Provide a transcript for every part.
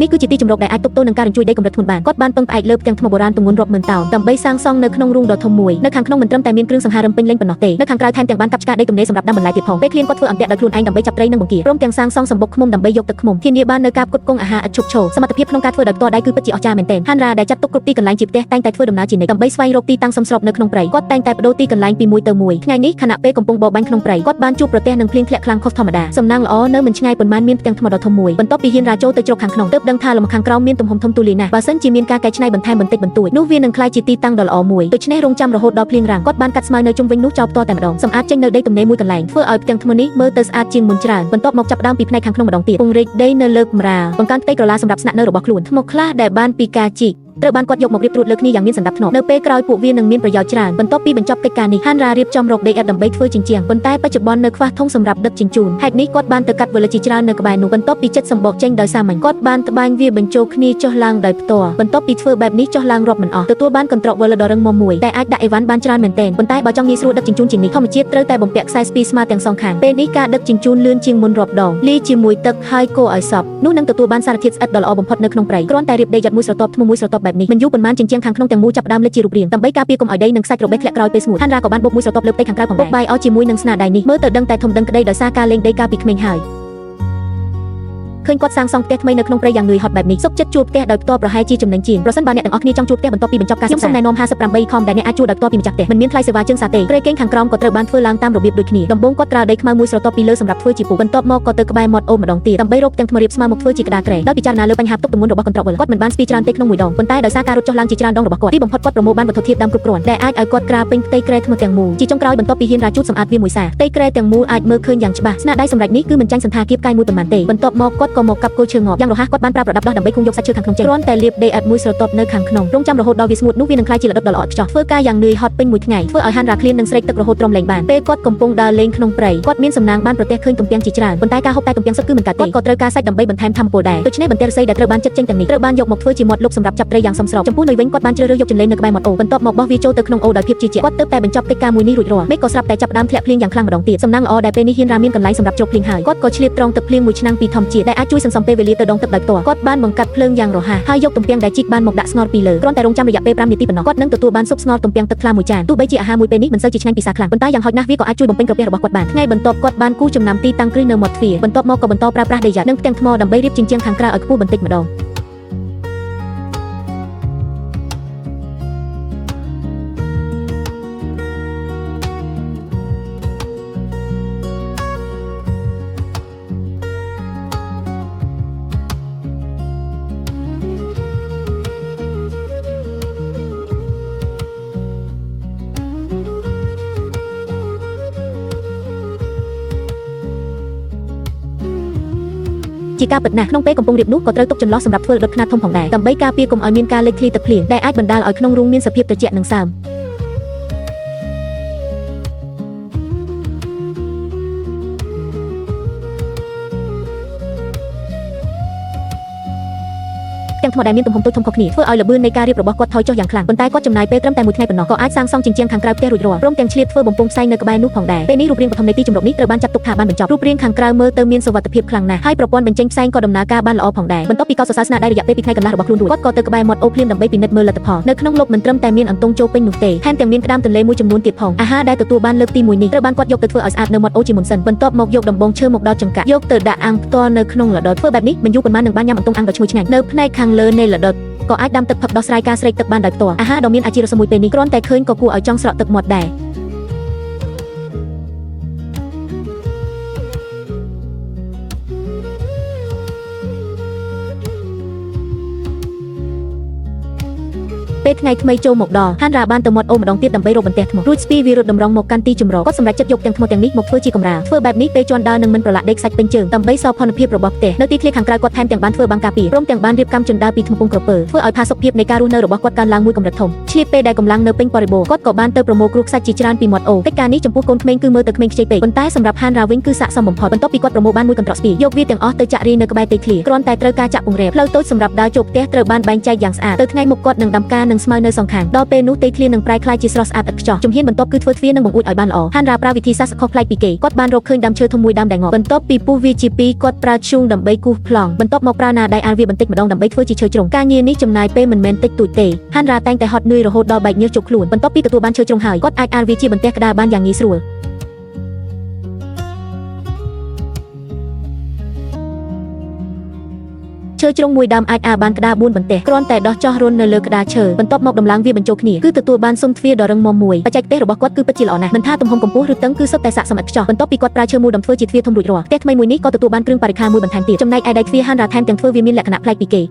នេះគឺជាទីជម្រកដែលអាចទប់ទល់នឹងការរញ្ជួយដីកម្រិតធ្ងន់បានគាត់បានពឹងផ្អែកលើផ្ទាំងថ្មបុរាណទម្ងន់រាប់ម៉ឺនតោនដើម្បីសាងសង់នៅក្នុងរូងដ៏ធំមួយនៅខាងក្នុងមិនត្រឹមតែមានគ្រឿងសង្ហារឹមពេញលេញប៉ុណ្ណោះទេនៅខាងក្រៅថែមទាំងបានកាប់ឆ្ការដីទំនេរសម្រាប់ដាំបន្លែទៀតផងពេលឃ្លានគាត់ធ្វើអន្ទាក់ដោយខ្លួនឯងដើម្បីចាប់ត្រីនិងបង្គាព្រមទាំងសាងសង់សម្បុកឃ្មុំដើម្បីយកទឹកឃ្មុំធានាបាននូវការផ្គត់ផ្គង់អាហារឥតឈប់ឈរសមត្ថភាពក្នុងការធ្វើដោយផ្ទាល់ដៃគឺពិតជាអស្ចារ្យមែនទែនហាន់រ៉ាដែលចាត់ទុកគ្រប់ទីកន្លែងជាផ្ទះតែងតែធ្វើដំណើរជានិច្ចដើម្បីស្វែងរកទីតាំងសមស្របនៅក្នុងព្រៃគាត់តែងតែប្ដូរទីកន្លែងពីមួយទៅមួយថ្ងៃនេះខណៈពេលកំពុងបរបាញ់ក្នុងព្រៃគាត់បានជួបប្រទះនឹងភ្លៀងធ្លាក់ខ្លាំងខុសធម្មតាសំណាងល្អនៅមិនឆ្ងាយប៉ុន្មានមានផ្ទាំងថ្មដ៏ធំមួយបន្ទាប់ពីហ៊ានរ៉ាចូលទៅជ្រកខាងក្នុងទើបដឹងថាលំខាងក្រោមមានទំហំធំទូលាយណាស់បើសិនជាមានការកែច្នៃបន្ថែមបន្តិចបន្តួចនោះវានឹងក្លាយជាទីតាំងដ៏ល្អមួយដូច្នេះរងចាំរហូតដល់ភ្លៀងរាំងគាត់បានកាត់ស្មៅនៅជុំវិញនោះចោលផ្ទាល់តែម្ដងសម្អាតចេញនៅដីទំនេរមួយកន្លែងធ្វើឲ្យផ្ទាំងថ្មនេះមើលទៅស្អាតជាងមុនច្រើនបន្ទាប់មកចាប់ផ្ដើមពីផ្នែកខាងក្នុងម្ដងទៀតពង្រីកដីនៅលើកម្រាលបង្កើនផ្ទៃក្រឡាសម្រាប់ស្នាក់នៅរបស់ខ្លួនថ្មខ្លះដែលបានពីការជីកត្រូវបានគាត់យកមករៀបត្រួតលើគ្នាយ៉ាងមានសណ្ដាប់ធ្នាប់នៅពេលក្រោយពួកវានឹងមានប្រយោជន៍ច្រើនបន្ទាប់ពីបញ្ចប់កិច្ចការនេះហានរ៉ារៀបចំរកដីឥដ្ឋដើម្បីធ្វើជញ្ជាំងប៉ុន្តែបច្ចុប្បន្ននៅខ្វះធុងសម្រាប់ដឹកជញ្ជូនហេតុនេះគាត់បានទៅកាត់វលិជាច្រើននៅក្បែរនោះបន្ទាប់ពីចិត្តសម្បកចេញដោយសាមញ្ញគាត់បានត្បាញវាបញ្ចូលគ្នាចុះឡើងដោយផ្ទាល់បន្ទាប់ពីធ្វើបែបនេះចុះឡើងរាប់មិនអស់ទទួលបានកន្ត្រកវលដ៏រឹងមាំមួយតែអាចដាក់អីវ៉ាន់បានច្រើនមែនទែនប៉ុន្តែបើចង់ងាយស្រួលដឹកជញ្ជូនជាងនេះធម្មជាតិត្រូវតែបំពាក់ខ្សែស្ពីស្មើទាំងសងខាងពេលនេះការដឹកជញ្ជូនលឿនជាងមុនរាប់ដងលាយជាមួយទឹកហើយកូរឲ្យសព្វនោះនឹងទទួលបានសារធាតុស្អិតដ៏ល្អបំផុតនៅក្នុងព្រៃគ្រាន់តែរៀបដីយ៉ាត់មួយស្រទាប់ធ្មមួយស្រទាប់បែបនេះមិនយូរប៉ុន្មានជញ្ជាំងខាងក្នុងទាំងមូលចាប់ផ្ដើមលេចជារូបរាងដើម្បីការពារកុំឲ្យដីនិងខ្សាច់របេះធ្លាក់ក្រោយពេលស្ងួតហាន់រ៉ាក៏បានបូកមួយស្រទាប់លើផ្ទៃខាងក្រៅផងដែរបុកបាយអស់ជាមួយនឹងស្នាដៃនេះមើលទៅដឹងតែធំដឹងក្តីដោយសារការលេងដីកាលពីក្មេងហើយឃើញគាត់សាងសង់ផ្ទះថ្មីនៅក្នុងព្រៃយ៉ាងនឿយហត់បែបនេះសុខចិត្តជួលផ្ទះដោយផ្ទាល់ប្រហែលជាចំណេញជាងប្រសិនបើអ្នកទាំងអស់គ្នាចង់ជួលផ្ទះបន្ទាប់ពីបញ្ចប់ការសិក្សាខ្ញុំសូមណែនាំ58ខំដែលអ្នកអាចជួលដោយផ្ទាល់ពីម្ចាស់ផ្ទះមិនមានថ្លៃសេវាជើងសារទេគ្រែគេងខាងក្រោមក៏ត្រូវបានធ្វើឡើងតាមរបៀបដូចគ្នាដំបូងគាត់ក្រាលដីខ្មៅមួយស្រទាប់ពីលើសម្រាប់ធ្វើជាពូកបន្ទាប់មកក៏ទៅក្បែរមាត់អូមម្ដងទៀតដើម្បីរកផ្ទាំងថ្មរាបស្មើមកធ្វើជាក្តារគ្រែដោយពិចារណាលើបញ្ហាផ្ទុកទម្ងន់របស់កន្ត្រកវិលគាត់មិនបានស្ពីច្រើនទេក្នុងមួយដងប៉ុន្តែដោយសារការរត់ចុះឡើងជាច្រើនដងរបស់គាត់ទីបំផុតគាត់ប្រមូលបានវត្ថុធាតុដើមគ្រប់គ្រាន់ដែលអាចឲ្យគាត់ក្រាលពេញផ្ទៃគ្រែថ្មទាំងមូលជាចុងក្រោយបន្ទាប់ពីហ៊ានរាជូតសម្អាតវាមួយសារផ្ទៃគ្រែទាំងមូលអាចមើលឃើញយ៉ាងច្បាស់ស្នាដៃសម្រេចនេះគឺមិនចាញ់សន្តាគារផ្កាយមួយប៉ុន្មានទេបន្ទាប់មកគាត់ក៏មកកាប់គល់ឈើងាប់យ៉ាងរហ័សគាត់បានប្រើប្រដាប់ដោះដើម្បីគង់យកសាច់ឈើខាងក្នុងចេញគ្រាន់តែលាបដីឥដ្ឋមួយស្រទាប់នៅខាងក្នុងរងចាំរហូតដល់វាស្ងួតនោះវានឹងក្លាយជាល្ដុតដ៏ល្អឥតខ្ចោះធ្វើការយ៉ាងនឿយហត់ពេញមួយថ្ងៃធ្វើឲ្យហាន់រ៉ាឃ្លាននិងស្រេកទឹករហូតទ្រាំលែងបានពេលគាត់កំពុងដើរលេងក្នុងព្រៃគាត់មានសំណាងបានប្រទះឃើញទំពាំងជាច្រើនប៉ុន្តែការហូបតែទំពាំងសុទ្ធគឺមិនកើតទេគាត់ក៏ត្រូវការសាច់ដើម្បីបន្ថែមថាមពលដែរដូច្នេះបន្ទះឫស្សីដែលត្រូវបានចិតចេញទាំងនេះត្រូវបានយកមកធ្វើជាមាត់លុបសម្រាប់ចាប់ត្រីយ៉ាងសមស្របចំពោះនុយវិញគាត់បានជ្រើសរើសយកចន្លេងនៅក្បែរមាត់អូបន្ទាប់មកបោះវាចូលទៅក្នុងអូដោយភាពជឿជាក់គាត់ទើបតែបញ្ចប់កិច្ចការមួយនេះរួចរាល់មេឃក៏ស្រាប់តែចាប់ផ្ដើមធ្លាក់ភ្លៀងយ៉ាងខ្លាំងម្ដងទៀតសំណាងល្អដែលពេលនេះហ៊ានរ៉ាមានកន្លែងសម្រាប់ជ្រកភ្លៀងហើយគាត់ក៏ឆ្លៀតត្រងទឹកភ្លៀងមួយឆ្នាំងពីធម្មជាតិដែលអាចជួយសន្សំពេលវេលាទៅដងទឹកដោយផ្ទាល់គាត់បានបង្កាត់ភ្លើងយ៉ាងរហ័សហើយយកទំពាំងដែលជីកបានមកដាក់ស្ងោរពីលើគ្រាន់តែរងចាំរយៈពេល5នាទីប៉ុណ្ណោះគាត់នឹងទទួលបានស៊ុបស្ងោរទំពាំងទឹកថ្លាមួយចានទោះបីជាអាហារមួយពេលនេះមិនសូវជាឆ្ងាញ់ពិសាខ្លាំងប៉ុន្តែយ៉ាងហោចណាស់វាក៏អាចជួយបំពេញក្រពះរបស់គាត់បានថ្ងៃបន្ទាប់គាត់បានគូចំណាំទីតាំងគ្រឹះនៅមាត់ទ្វារបន្ទាប់មកក៏បន្តប្រើប្រាស់ដីយ៉ាត់និងផ្ទាំងថ្មដើម្បីរៀបជញ្ជាំងខាងក្រៅឲ្យខ្ពស់បន្តិចម្ដងជាការពិតណាស់ក្នុងពេលកំពុងរៀបនោះក៏ត្រូវទុកចន្លោះសម្រាប់ធ្វើល្ដុតខ្នាតធំផងដែរដើម្បីការពារកុំឲ្យមានការលេចធ្លាយទឹកភ្លៀងដែលអាចបណ្ដាលឲ្យក្នុងរូងមានសភាពត្រជាក់និងសើមទាំងថ្មដែលមានទំហំតូចធំខុសគ្នាធ្វើឲ្យល្បឿននៃការរៀបរបស់គាត់ថយចុះយ៉ាងខ្លាំងប៉ុន្តែគាត់ចំណាយពេលត្រឹមតែមួយថ្ងៃប៉ុណ្ណោះក៏អាចសាងសង់ជញ្ជាំងខាងក្រៅផ្ទះរួចរាល់ព្រមទាំងឆ្លៀតធ្វើបំពង់ផ្សែងនៅក្បែរនោះផងដែរពេលនេះរូបរាងបឋមនៃទីជម្រកនេះត្រូវបានចាត់ទុកថាបានបញ្ចប់រូបរាងខាងក្រៅមើលទៅមានសុវត្ថិភាពខ្លាំងណាស់ហើយប្រព័ន្ធបញ្ចេញផ្សែងក៏ដំណើរការបានល្អផងដែរបន្ទាប់ពីកោតសរសើរស្នាដៃរយៈពេល2ថ្ងៃកន្លះរបស់ខ្លួនរួចគាត់ក៏ទៅក្បែរមាត់អូភ្លាមដើម្បីពិនិត្យមើលលទ្ធផលនៅក្នុងលុបមិនត្រឹមតែមានអន្ទង់ចូលពេញនោះទេថែមទាំងមានក្តាមទន្លេមួយចំនួនទៀតផងអាហារដែលទទួលបានលើកទី1នេះត្រូវបានគាត់យកទៅធ្វើឲ្យស្អាតនៅមាត់អូជាមុនសិនបន្ទាប់មកយកដំបងឈើមកដោតចង្កាក់យកទៅដាក់អាំងផ្ទាល់នៅក្នុងល្ដុតធ្វើបែបនេះមិនយូរប៉ុន្មាននឹងបានញ៉ាំអន្ទង់អាំងដ៏ឈ្ងុយឆ្ងាញ់នៅផ្នែកខាងលើនៃល្ដុតក៏អាចដាំទឹកផឹកដោះស្រាយការស្រេកទឹកបានដោយផ្ទាល់អាហារដ៏មានអាជីរសមួយពេលនេះគ្រាន់តែឃើញក៏គួរឲ្យចង់ស្រក់ទឹកមាត់ដែរពេលថ្ងៃថ្មីចូលមកដល់ហាន់រ៉ាបានទៅមាត់អូម្ដងទៀតដើម្បីរកបន្ទះថ្មរួចស្ពីវារត់តម្រង់មកកាន់ទីជម្រកគាត់សម្រេចចិត្តយកទាំងថ្មទាំងនេះមកធ្វើជាកម្រាលធ្វើបែបនេះពេលជន់ដើរនឹងមិនប្រឡាក់ដីខ្សាច់ពេញជើងដើម្បីសោភ័ណភាពរបស់ផ្ទះនៅទីធ្លាខាងក្រៅគាត់ថែមទាំងបានធ្វើបាំងការពារព្រមទាំងបានរៀបចំជណ្ដើរពីថ្មពងក្រពើធ្វើឲ្យផាសុកភាពនៃការរស់នៅរបស់គាត់កើនឡើងមួយកម្រិតធំឆ្លៀតពេលដែលកម្លាំងនៅពេញបរិបូរណ៍គាត់ក៏បានទៅប្រមូលគ្រួខ្សាច់ជាច្រើនពីមាត់អូកិច្ចការនេះចំពោះកូនក្មេងគឺមើលទៅក្មេងខ្ចីពេកប៉ុន្តែសម្រាប់ហាន់រ៉ាវិញគឺស័ក្តិសមបំផុតបន្ទាប់ពីគាត់ប្រមូលបានមួយកន្ត្រកស្ពីយកវាទាំងអស់ទៅចាក់រាយនៅក្បែរទីធ្លាគ្រាន់តែត្រូវការចាក់ពង្រែផ្លូវតូចសម្រាប់ដើរចូលផ្ទះត្រូវបានបែងចែកយ៉ាងស្អាតទៅថ្ងៃមុខគាត់នឹងដាំផ្កានិង និងស្មៅនៅសងខាងដល់ពេលនោះទីធ្លានឹងប្រែក្លាយជាស្រស់ស្អាតឥតខ្ចោះជំហានបន្ទាប់គឺធ្វើទ្វារនិងបង្អួចឲ្យបានល្អហាន់រ៉ាប្រើវិធីសាស្ត្រខុសប្លែកពីគេគាត់បានរកឃើញដើមឈើធំមួយដើមដែលងាប់បន្ទាប់ពីពុះវាជាពីរគាត់ប្រើធ្យូងដើម្បីគូសប្លង់បន្ទាប់មកប្រើណាដៃអាលវាបន្តិចម្ដងដើម្បីធ្វើជាឈើជ្រុងការងារនេះចំណាយពេលមិនមែនតិចតួចទេហាន់រ៉ាតែងតែហត់នឿយរហូតដល់បែកញើសជោគខ្លួនបន្ទាប់ពីទទួលបានឈើជ្រុងហើយគាត់អាចអាលវាជាបន្ទះក្តារបានយ៉ាងងាយស្រួល ឈើជ្រុងមួយដើមអាចអាបានក្តារ4បន្ទះគ្រាន់តែដោះចោះរុននៅលើក្តារឈើបន្ទាប់មកដំឡើងវាបញ្ចូលគ្នាគឺទទួលបានស៊ុមទ្វារដ៏រឹងមាំមួយបច្ចេកទេសរបស់គាត់គឺពិតជាល្អណាស់មិនថាទំហំកម្ពស់ឬតឹងគឺសុទ្ធតែស័ក្តិសមឥតខ្ចោះបន្ទាប់ពីគាត់ប្រើឈើមូលដំធ្វើជាទ្វារធំរួចរាល់ផ្ទះថ្មីមួយនេះក៏ទទួលបានគ្រឿងបរិក្ខារមួយបន្ថែមទៀតចំណែកឯដៃទ្វារហាន់រ៉ាថែមទាំងធ្វើវាមានលក្ខណៈប្លែកពីគេ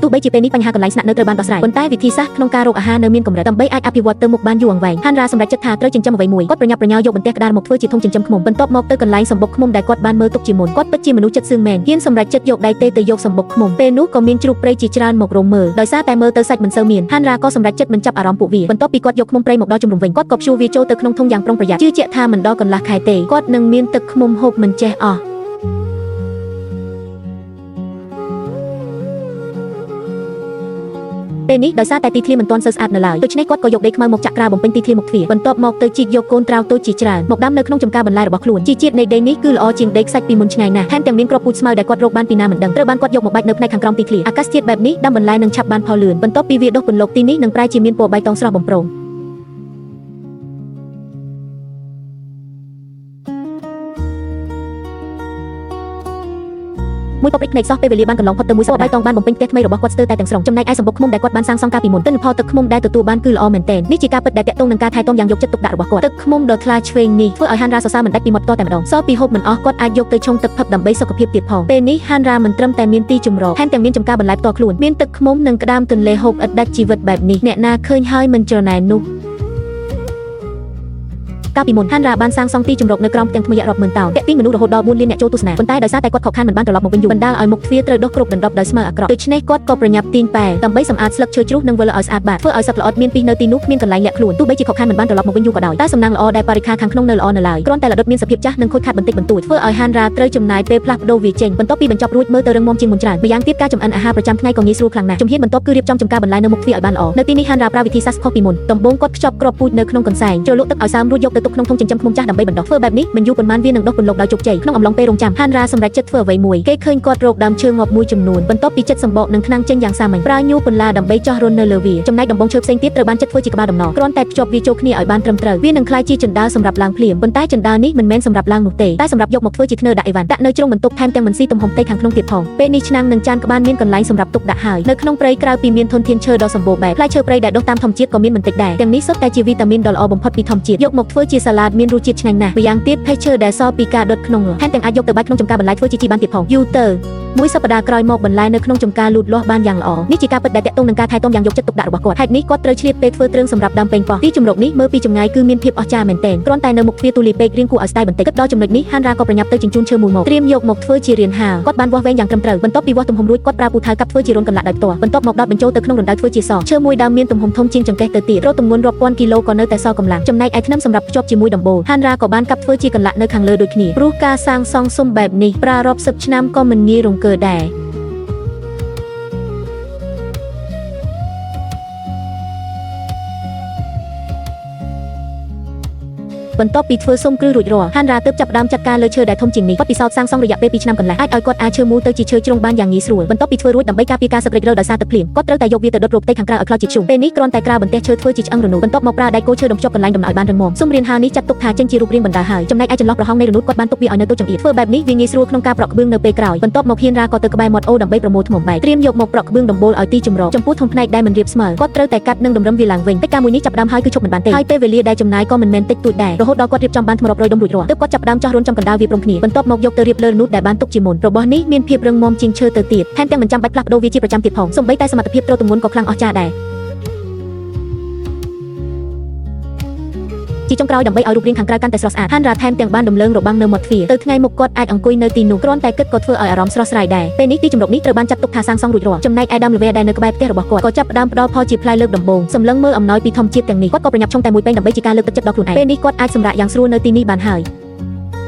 ទោះបីជាពេលនេះបញ្ហាកន្លែងស្នាក់នៅត្រូវបានដោះស្រាយប៉ុន្តែវិធីសាស្ត្រក្នុងការរកអាហារនៅមានកម្រិតដើម្បីអាចអភិវឌ្ឍទៅមុខបានយូរអង្វែងហាន់រ៉ាសម្រេចចិត្តថាត្រូវចិញ្ចឹមអ្វីមួយគាត់ប្រញាប់ប្រញាល់យកបន្ទះក្តារមកធ្វើជាធុងចិញ្ចឹមឃ្មុំបន្ទាប់មកទៅកន្លែងសម្បុកឃ្មុំដែលគាត់បានមើលទុកជាមុនគាត់ពិតជាមនុស្សចិត្តសឿងមែនហ៊ានសម្រេចចិត្តយកដៃទេទៅយកសម្បុកឃ្មុំពេលនោះក៏មានជ្រូកព្រៃជាច្រើនមករមមើលដោយសារតែមើលទៅសាច់មិនសូវមានហាន់រ៉ាក៏សម្រេចចិត្តមិនចាប់អារម្មណ៍ពួកវាបន្ទាប់ពីគាត់យកឃ្មុំព្រៃមកដល់ជំរំវិញគាត់ក៏ព្យួរវាចូលទៅក្នុងធុងយ៉ាងប្រុងប្រយ័ត្នជឿជាក់ថាមិនដល់កន្លះខែទេគាត់នឹងមានទឹកឃ្មុំហូបមិនចេះអស់ ពេលនេះដោយសារតែទីធ្លាមិនទាន់សូវស្អាតនៅឡើយដូច្នេះគាត់ក៏យកដីខ្មៅមកចាក់ក្រាលបំពេញទីធ្លាមុខទ្វារបន្ទាប់មកទៅជីកយកកូនត្រាវតូចជាច្រើនមកដាំនៅក្នុងចំការបន្លែរបស់ខ្លួនជីជាតិនៃដីនេះគឺល្អជាងដីខ្សាច់ពីមុនឆ្ងាយណាស់ថែមទាំងមានគ្រាប់ពូជស្មៅដែលគាត់រកបានពីណាមិនដឹងត្រូវបានគាត់យកមកបាច់នៅផ្នែកខាងក្រោមទីធ្លាអាកាសធាតុបែបនេះដាំបន្លែនឹងឆាប់បានផលលឿនបន្ទាប់ពីវាដុះពន្លកទីនេះនឹងប្រែជាមានពណ៌បៃតងស្រស់បំព្រង មួយពព្រិចភ្នែកសោះពេលវេលាបានកន្លងផុតទៅមួយសប្តាហ៍បៃតងបានបំពេញផ្ទះថ្មីរបស់គាត់ស្ទើរតែទាំងស្រុងចំណែកឯសម្បុកឃ្មុំដែលគាត់បានសាងសង់កាលពីមុនទិន្នផលទឹកឃ្មុំដែលទទួលបានគឺល្អមែនទែននេះជាការពិតដែលទាក់ទងនឹងការថែទាំយ៉ាងយកចិត្តទុកដាក់របស់គាត់ទឹកឃ្មុំដ៏ថ្លាឆ្វេងនេះធ្វើឲ្យហាន់រ៉ាសរសើរមិនដាច់ពីមាត់ផ្ទាល់តែម្ដងសល់ពីហូបមិនអស់គាត់អាចយកទៅឆុងទឹកផឹកដើម្បីសុខភាពទៀតផងពេលនេះហាន់រ៉ាមិនត្រឹមតែមានទីជម្រកថែមទាំងមានចំការបន្លែផ្ទាល់ខ្លួនមានទឹកឃ្មុំនិងក្តាមទន្លេហូបឥតដាច់ជីវិតបែបនេះអ្នកណាឃើញហើយមិនច្រណែននោះ កាលពីមុនហាន់រ៉ាបានសាងសង់ទីជម្រកនៅក្រោមផ្ទាំងថ្មយក្សរាប់ម៉ឺនតោនទាក់ទាញមនុស្សរហូតដល់4លានអ្នកចូលទស្សនាប៉ុន្តែដោយសារតែគាត់ខកខានមិនបានត្រឡប់មកវិញយូរបណ្ដាលឲ្យមុខទ្វារត្រូវដុះគ្រប់ដណ្ដប់ដោយស្មៅអាក្រក់ដូច្នេះគាត់ក៏ប្រញាប់ទាញប៉ែលដើម្បីសម្អាតស្លឹកឈើជ្រុះនិងវិលឲ្យស្អាតបាតធ្វើឲ្យសត្វល្អិតមានពីនៅទីនោះគ្មានកន្លែងលាក់ខ្លួនទោះបីជាខកខានមិនបានត្រឡប់មកវិញយូរក៏ដោយតែសំណាងល្អដែលបរិក្ខារខាងក្នុងនៅល្អនៅឡើយគ្រាន់តែល្អិតមានសភាពចាស់និងខូចខាតបន្តិចបន្តួចធ្វើឲ្យហាន់រ៉ាត្រូវចំណាយពេលផ្លាស់ប្ដូរវាចេញបន្ទាប់ពីបញ្ចប់រួចមើលទៅរឹងមាំជាងមុនច្រើនម្យ៉ាងទៀតការចម្អិនអាហារប្រចាំថ្ងៃក៏ងាយស្រួលខ្លាំងណាស់ជំហានបន្ទាប់គឺរៀបចំចំការបន្លែនៅមុខទ្វារឲ្យបានល្អនៅទីនេះហាន់រ៉ាប្រើវិធីសាស្ត្រខុសពីមុនដំបូងគាត់ខ្ចប់គ្រាប់ពូជនៅក្នុងកន្សែងជ្រលក់ទឹកឲ្យសើមរួចយកទៅទុកក្នុងធុងចិញ្ចឹមឃ្មុំចាស់ដើម្បីបណ្ដុះធ្វើបែបនេះមិនយូរប៉ុន្មានវានឹងដុះពន្លកដោយជោគជ័យក្នុងអំឡុងពេលរងចាំហាន់រ៉ាសម្រេចចិត្តធ្វើអ្វីមួយគេឃើញគាត់រកដើមឈើងាប់មួយចំនួនបន្ទាប់ពីចិត្តសម្បកនិងថ្នាំងចេញយ៉ាងសាមញ្ញប្រើញូពន្លាដើម្បីចោះរុននៅលើវាចំណែកដំបងឈើផ្សេងទៀតត្រូវបានចិត្តធ្វើជាក្បាលដំណគ្រាន់តែភ្ជាប់វាចូលគ្នាឲ្យបានត្រឹមត្រូវវានឹងក្លាយជាជណ្ដើរសម្រាប់ឡើងភ្លាមប៉ុន្តែជណ្ដើរនេះមិនមែនសម្រាប់ឡើងនោះទេតែសម្រាប់យកមកធ្វើជាធ្នើដាក់អីវ៉ាន់ដាក់នៅជ្រុងបន្ទប់ថែមទាំងមិនស៊ីទំហំផ្ទៃខាងក្នុងទៀតផងពេលនេះឆ្នាំងនិងចានក្បានមានកន្លែងសម្រាប់ទុកដាក់ហើយនៅក្នុងព្រៃក្រៅពីមានធនធានឈើដ៏សម្បូរបែបផ្លែឈើព្រៃដែលដុះតាមធម្មជាតិក៏មានមិនតិចដែរទាំងនេះសុទ្ធតែជាវីតាមីនដ៏ល្អបំផុតពីធម្មជាតិយកមកធ្វើជាសាឡាតមានរសជាតិឆ្ងាញ់ណាស់ម្យ៉ាងទៀតផេះឈើដែលសល់ពីការដុតក្នុងថែមទាំងអាចយកទៅបាច់ក្នុងចំការបន្លែធ្វើជាជីបានទៀតផងយូរទៅមួយសប្តាហ៍ក្រោយមកបន្លែនៅក្នុងចំការលូតលាស់បានយ៉ាងល្អនេះជាការពិតដែលទាក់ទងនឹងការថែទាំយ៉ាងយកចិត្តទុកដាក់របស់គាត់ហេតុនេះគាត់ត្រូវឆ្លៀតពេលធ្វើទ្រើងសម្រាប់ដើមប៉េងប៉ោះទីជម្រកនេះមើលពីចម្ងាយគឺមានភាពអស្ចារ្យមែនទែនគ្រាន់តែនៅមុខទ្វារទូលាយពេករាងគួរឲ្យស្ដាយបន្តិចគិតដល់ចំណុចនេះហាន់រ៉ាក៏ប្រញាប់ទៅជញ្ជូនឈើមូលមកត្រៀមយកមកធ្វើជារានហាលគាត់បានវាស់វែងយ៉ាងត្រឹមត្រូវបន្ទាប់ពីវាស់ទំហំរួចគាត់ប្រើពូថៅកាប់ធ្វើជារន្ធកន្លាក់ដោយផ្ទាល់បន្ទាប់មកដោតបញ្ចូលទៅក្នុងរណ្ដៅធ្វើជាសឈើមួយដើមមានទំហំធំជាងចង្កេះទៅទៀតរត់ទម្ងន់រាប់ពាន់គីឡូក៏នៅតែសល់កម្លាំងចំណែកឯធ្នឹមសម្រាប់ភ្ជាប់ជាមួយដំបូលហាន់រ៉ាក៏បានកាប់ធ្វើជាកន្លាក់នៅខាងលើដូចគ្នាព្រោះការសាងសង់ស៊ុមបែបនេះប្រើរាប់សិបឆ្នាំក៏មិនងាយរង្គើដែរ បន្ទាប់ពីធ្វើស៊ុមគ្រឹះរួចរាល់ហាន់រ៉ាទើបចាប់ផ្ដើមចាត់ការលើឈើដែលធំជាងនេះគាត់ពិសោធន៍សាងសង់រយៈពេល2ឆ្នាំកន្លះអាចឲ្យគាត់អាចឈើមូលទៅជាឈើជ្រុងបានយ៉ាងងាយស្រួលបន្ទាប់ពីធ្វើរួចដើម្បីការពារការសឹករិចរិលដោយសារទឹកភ្លៀងគាត់ត្រូវតែយកវាទៅដុតរោបផ្ទៃខាងក្រៅឲ្យខ្លោចជាធ្យូងពេលនេះគ្រាន់តែក្រាលបន្ទះឈើធ្វើជាឆ្អឹងរនូតបន្ទាប់មកប្រើដែកគោលឈើដំភ្ជាប់កន្លែងដំណឲ្យបានរឹងមាំស៊ុមរានហាលនេះចាត់ទុកថាចេញជារូបរាងបណ្ដើរហើយចំណែកឯចន្លោះប្រហោងនៃរនូតគាត់បានទុកវាឲ្យនៅតូចចង្អៀតធ្វើបែបនេះវាងាយស្រួលក្នុងការប្រក់ក្បឿងនៅពេលក្រោយបន្ទាប់មកហ៊ានរ៉ាក៏ទៅក្បែរមាត់អូរដើម្បីប្រមូលថ្មបែកត្រៀមយកមកប្រក់ក្បឿងដំបូលឲ្យទីជម្រកចំពោះធំផ្នែកដែលមិនរាបស្មើគាត់ត្រូវតែកាត់និងតម្រឹមវាឡើងវិញកិច្ចការមួយនេះចាប់ផ្ដើមហើយគឺឈប់មិនបានទេហើយពេលវេលាដែលចំណាយក៏មិនមែនតិចតួចដែររហូតដល់គាត់រៀបចំបានថ្មរាប់រយដុំរួចរាល់ទើបគាត់ចាប់ផ្ដើមចោះរុនចំកណ្ដាលវាព្រមគ្នាបន្ទាប់មកយកទៅរៀបលើរនូតដែលបានទុកជាមុនរបស់នេះមានភាពរឹងមាំជាងឈើទៅទៀតថែមទាំងមិនចាំបាច់ផ្លាស់ប្ដូរវាជាប្រចាំទៀតផងសូម្បីតែសមត្ថភាពទ្រទម្ងន់ក៏ខ្លាំងអស្ចារ្យដែរជាចុងក្រោយដើម្បីឲ្យរូបរាងខាងក្រៅកាន់តែស្រស់ស្អាតហាន់រ៉ាថែមទាំងបានដំលើងរបាំងនៅមាត់ទ្វារទៅថ្ងៃមុខគាត់អាចអង្គុយនៅទីនោះគ្រាន់តែគិតក៏ធ្វើឲ្យអារម្មណ៍ស្រស់ស្រាយដែរពេលនេះទីជម្រកនេះត្រូវបានចាត់ទុកថាសាងសង់រួចរាល់ចំណែកឯដើមល្វែដែលនៅក្បែរផ្ទះរបស់គាត់ក៏ចាប់ផ្ដើមផ្ដល់ផលជាផ្លែលើកដំបូងសម្លឹងមើលអំណោយពីធម្មជាតិទាំងនេះគាត់ក៏ប្រញាប់ឆុងតែមួយពែងដើម្បីជាការលើកទឹកចិត្តដល់ខ្លួនឯងពេលនេះគាត់អាចសម្រាកយ៉ាងស្រួលនៅទីនេះបានហើយ។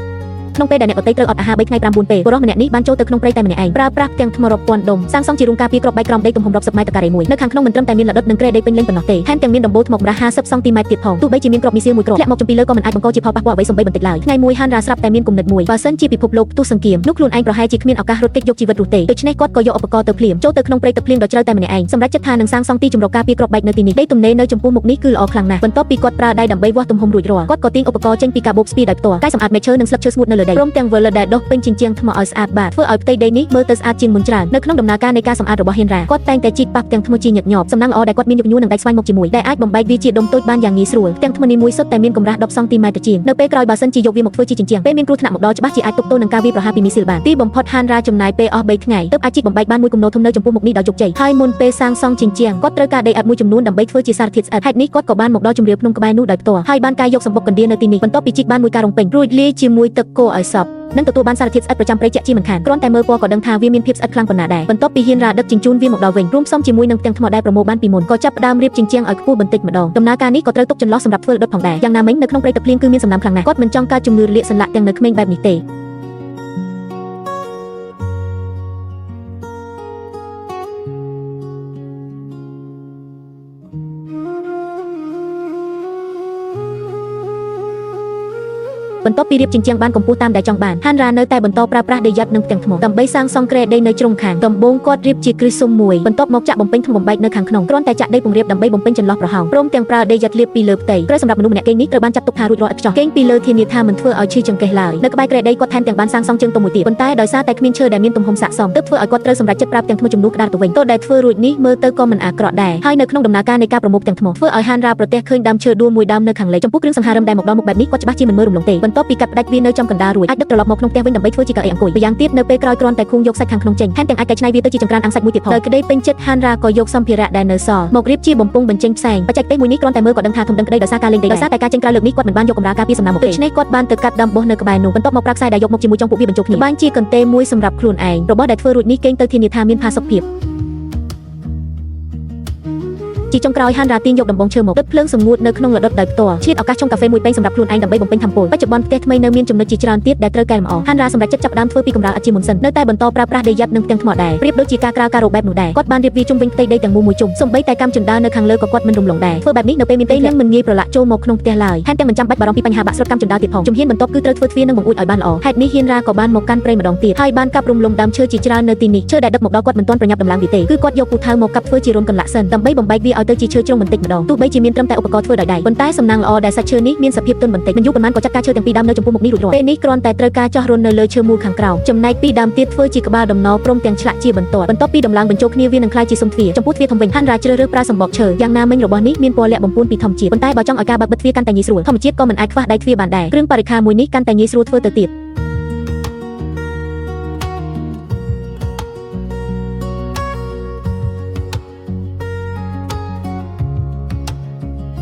ក្នុងពេលដែលអ្នកដទៃត្រូវអត់អាហារ3ថ្ងៃ5 4ពេលបុរសម្នាក់នេះបានចូលទៅក្នុងព្រៃតែម្នាក់ឯងប្រើប្រាស់ផ្ទាំងថ្មរាប់ពាន់ដុំសាងសង់ជារូងការពារគ្រាប់បែកក្រោមដីទំហំរាប់សិបម៉ែត្រការ៉េមួយនៅខាងក្នុងមិនត្រឹមតែមានលដុតនិងគ្រែដីពេញលេញប៉ុណ្ណោះទេថែមទាំងមានដំបូលថ្មកម្រាស់50សង់ទីម៉ែត្រទៀតផងទោះបីជាមានគ្រាប់មីស៊ីលមួយគ្រាប់ធ្លាក់មកចំពីលើក៏មិនអាចបង្កជាផលប៉ះពាល់អ្វីសូម្បីបន្តិចឡើយថ្ងៃមួយហានរ៉ាស្រាប់តែមានគំនិតមួយបើសិនជាពិភពលោកផ្ទុះសង្គ្រាមនោះខ្លួនឯងប្រហែលជាគ្មានឱកាសរត់គេចយកជីវិតនោះទេដូច្នេះគាត់ក៏យកឧបករណ៍ទៅភ្លាមចូលទៅក្នុងព្រៃទឹកភ្លៀងដ៏ជ្រៅតែម្នាក់ឯងសម្រេចចិត្តថានឹងសាងសង់ទីជម្រកការពារគ្រាប់បែកនៅទីនេះដីទំនេរនៅចំពោះមុខនេះគឺល្អខ្លាំងណាស់បន្ទាប់ពីគាត់ប្រើដៃដើម្បីវាស់ទំហំរួចរាល់គាត់ក៏ទាញឧបករណ៍ចេញពីកាបូបស្ពាយដោយផ្ទាល់កែសម្អាតមែកឈើនិងស្លឹកឈើស្ងួតនៅលើដីព្រមទាំងវិលដែលដុះពេញជញ្ជាំងថ្មឲ្យស្អាតបាតធ្វើឲ្យផ្ទៃដីនេះមើលទៅស្អាតជាងមុនច្រើននៅក្នុងដំណើរការនៃការសម្អាតរបស់ហ៊ានរ៉ាគាត់តែងតែជីកប៉ះផ្ទាំងថ្មជាញឹកញាប់សំណាងល្អដែលគាត់មានយុគញួរនិងដែកស្វែងមកជាមួយដែលអាចបំបែកវាជាដុំតូចបានយ៉ាងងាយស្រួលផ្ទាំងថ្មនេះមួយសុទ្ធតែមានកម្រាស់10សង់ទីម៉ែត្រជាងនៅពេលក្រោយបើសិនជាយកវាមកធ្វើជាជញ្ជាំងពេលមានគ្រោះថ្នាក់មកដល់ច្បាស់ជាអាចទប់ទល់នឹងការវាយប្រហារពីមីស៊ីលបានទីបំផុតហានរ៉ាចំណាយពេលអស់3ថ្ងៃទើបអាចជីកបំបែកបានមួយគំនរធំនៅចំពោះមុខនេះដោយជោគជ័យហើយមុនពេលសាងសង់ជញ្ជាំងគាត់ត្រូវការដីឥដ្ឋមួយចំនួនដើម្បីធ្វើជាសារធាតុស្អិតហេតុនេះគាត់ក៏បានមកដល់ជម្រាលភ្នំក្បែរនោះដោយផ្ទាល់ហើយបានកាយយកសម្បុកកណ្ដៀនៅទីនេះបន្ទាប់ពីជីកបានមួយការរងពេញរួចលាយជាមួយទឹកគោឲ្យសព្វនឹងទទួលបានសារធាតុស្អិតប្រចាំព្រៃជាក់ជាមិនខានគ្រាន់តែមើលពណ៌ក៏ដឹងថាវាមានភាពស្អិតខ្លាំងប៉ុណ្ណាដែរបន្ទាប់ពីហ៊ានរ៉ាដឹកជញ្ជូនវាមកដល់វិញរួមផ្សំជាមួយនឹងផ្ទាំងថ្មដែលប្រមូលបានពីមុនក៏ចាប់ផ្ដើមរៀបជញ្ជាំងឲ្យខ្ពស់បន្តិចម្ដងដំណើរការនេះក៏ត្រូវទុកចន្លោះសម្រាប់ធ្វើលដុតផងដែរយ៉ាងណាមិញនៅក្នុងព្រៃទឹកភ្លៀងគឺមានសំណើមខ្លាំងណាស់គាត់មិនចង់កើតជំងឺរលាកសន្លាក់ទាំងនៅក្មេងបែបនេះទេបន្ទាប់ពីរៀបជញ្ជាំងបានកម្ពស់តាមដែលចង់បានហានរ៉ានៅតែបន្តប្រើប្រាស់ដីយ៉ាត់និងផ្ទាំងថ្មដើម្បីសាងសង់គ្រែដីនៅជ្រុងខាងដំបូងគាត់រៀបជាគ្រឹះស៊ុមមួយបន្ទាប់មកចាក់បំពេញថ្មបំបែកនៅខាងក្នុងគ្រាន់តែចាក់ដីពង្រាបដើម្បីបំពេញចន្លោះប្រហោងព្រមទាំងប្រើដីយ៉ាត់លាបពីលើផ្ទៃគ្រែសម្រាប់មនុស្សម្នាក់គេងនេះត្រូវបានចាត់ទុកថារួចរាល់ឥតខ្ចោះគេងពីលើធានាថាមិនធ្វើឲ្យឈឺចង្កេះឡើយនៅក្បែរគ្រែដីគាត់ថែមទាំងបានសាងសង់ជើងទុំមួយទៀតប៉ុន្តែដោយសារតែគ្មានឈើដែលមានទំហំស័ក្តិសមទើបធ្វើឲ្យគាត់ត្រូវសម្រេចចិត្តប្រើផ្ទាំងថ្មជំនួសក្តារទៅវិញទោះដែលធ្វើរួចនេះមើលទៅក៏មិនអាក្រក់ដែរហើយនៅក្នុងដំណើរការនៃការប្រមូលផ្ទាំងថ្មធ្វើឲ្យហានរ៉ាប្រទះឃើញដើមឈើដួលមួយដើមនៅខាងលិចចំពោះគ្រឿងសង្ហារឹមដែលមកដល់មុខបែបនេះគាត់ច្បាស់ជាមិនមើលរំលងទេបន្ទាប់ពីកាត់ផ្ដាច់វានៅចំកណ្ដាលរួចអាចដឹកត្រឡប់មកក្នុងផ្ទះវិញដើម្បីធ្វើជាកៅអីអង្គុយម្យ៉ាងទៀតនៅពេលក្រោយគ្រាន់តែខួងយកសាច់ខាងក្នុងចេញថែមទាំងអាចកែច្នៃវាទៅជាចង្ក្រានអាំងសាច់មួយទៀតផងដោយក្តីពេញចិត្តហានរ៉ាក៏យកសម្ភារៈដែលនៅសល់មករៀបជាបំពង់បញ្ចេញផ្សែងបច្ចេកទេសមួយនេះគ្រាន់តែមើលក៏ដឹងថាធំដឹងក្តីដោយសារការលេងដីដោយសារតែការចេញក្រៅលើកនេះគាត់មិនបានយកកម្រាលការពារសំណើមមកទេដូច្នេះគាត់បានទៅកាត់ដើមបោះនៅក្បែរនោះបន្ទាប់មកប្រើខ្សែដែលយកមកជាមួយចុងពួកវាបញ្ចូលគ្នាបានជាកន្ទេលមួយសម្រាប់ខ្លួនឯងរបស់ដែលធ្វើរួចនេះគេងទៅធានាថាមានផាសុកភាពជាចុងក្រោយហានរ៉ាទាញយកដំបងឈើមកដុតភ្លើងសម្ងួតនៅក្នុងលដុតដោយផ្ទាល់ឆ្លៀតឱកាសឆុងកាហ្វេមួយពែងសម្រាប់ខ្លួនឯងដើម្បីបំពេញថាមពលបច្ចុប្បន្នផ្ទះថ្មីនៅមានចំណុចជាច្រើនទៀតដែលត្រូវកែលម្អហានរ៉ាសម្រេចចិត្តចាប់ផ្ដើមធ្វើពីកម្រាលឥដ្ឋជាមុនសិននៅតែបន្តប្រើប្រាស់ដីយ៉ាត់និងផ្ទាំងថ្មដែរប្រៀបដូចជាការក្រាលការ៉ូបែបនោះដែរគាត់បានរៀបវាជុំវិញផ្ទៃដីទាំងមូលមួយជុំសូម្បីតែកាំជណ្ដើរនៅខាងលើក៏គាត់មិនរំលងដែរធ្វើបែបនេះនៅពេលមានពេលនឹងមិនងាយប្រឡាក់ចូលមកក្នុងផ្ទះឡើយថែមទាំងមិនចាំបាច់បារម្ភពីបញ្ហាបាក់ស្រុតកាំជណ្ដើរទៀតផងជំហានបន្ទាប់គឺត្រូវធ្វើទ្វារនិងបង្អួចឲ្យបានល្អហេតុនេះហ៊ានរ៉ាក៏បានមកកាន់ព្រៃម្ដងទៀតហើយបានកាប់រំលំដើមឈើជាច្រើននៅទីនេះឈើដែលដឹកមកដល់គាត់មិនទាន់ប្រញាប់ដំឡើងវាទេគឺគាត់យកពូថៅមកកាប់ធ្វើជារន្ធកន្លាក់សិនដើម្បីបំបែកវាឲ្យទៅជាឈើជ្រុងបន្តិចម្ដងទោះបីជាមានត្រឹមតែឧបករណ៍ធ្វើដោយដៃប៉ុន្តែសំណាងល្អដែលសាច់ឈើនេះមានសភាពទន់បន្តិចមិនយូរប៉ុន្មានក៏ចាត់ការឈើទាំងពីរដើមនៅចំពោះមុខនេះរួចរាល់ពេលនេះគ្រាន់តែត្រូវការចោះរន្ធនៅលើឈើមូលខាងក្រោមចំណែកពីរដើមទៀតធ្វើជាក្បាលដំណព្រមទាំងឆ្លាក់ជាបន្ទាត់បន្ទាប់ពីដំឡើងបញ្ចូលគ្នាវានឹងក្លាយជាស៊ុមទ្វារចំពោះទ្វារធំវិញហានរ៉ាជ្រើសរើសប្រើសម្បកឈើយ៉ាងណាមិញរបស់នេះមានពណ៌លក្ខបំពួនពីធម្មជាតិប៉ុន្តែបើចង់ឲ្យការបើកបិទទ្វារកាន់តែងាយស្រួលធម្មជាតិក៏មិនអាចខ្វះដៃទ្វារបានដែរគ្រឿងបរិក្ខារមួយនេះកាន់តែងាយស្រួលធ្វើទៅទៀត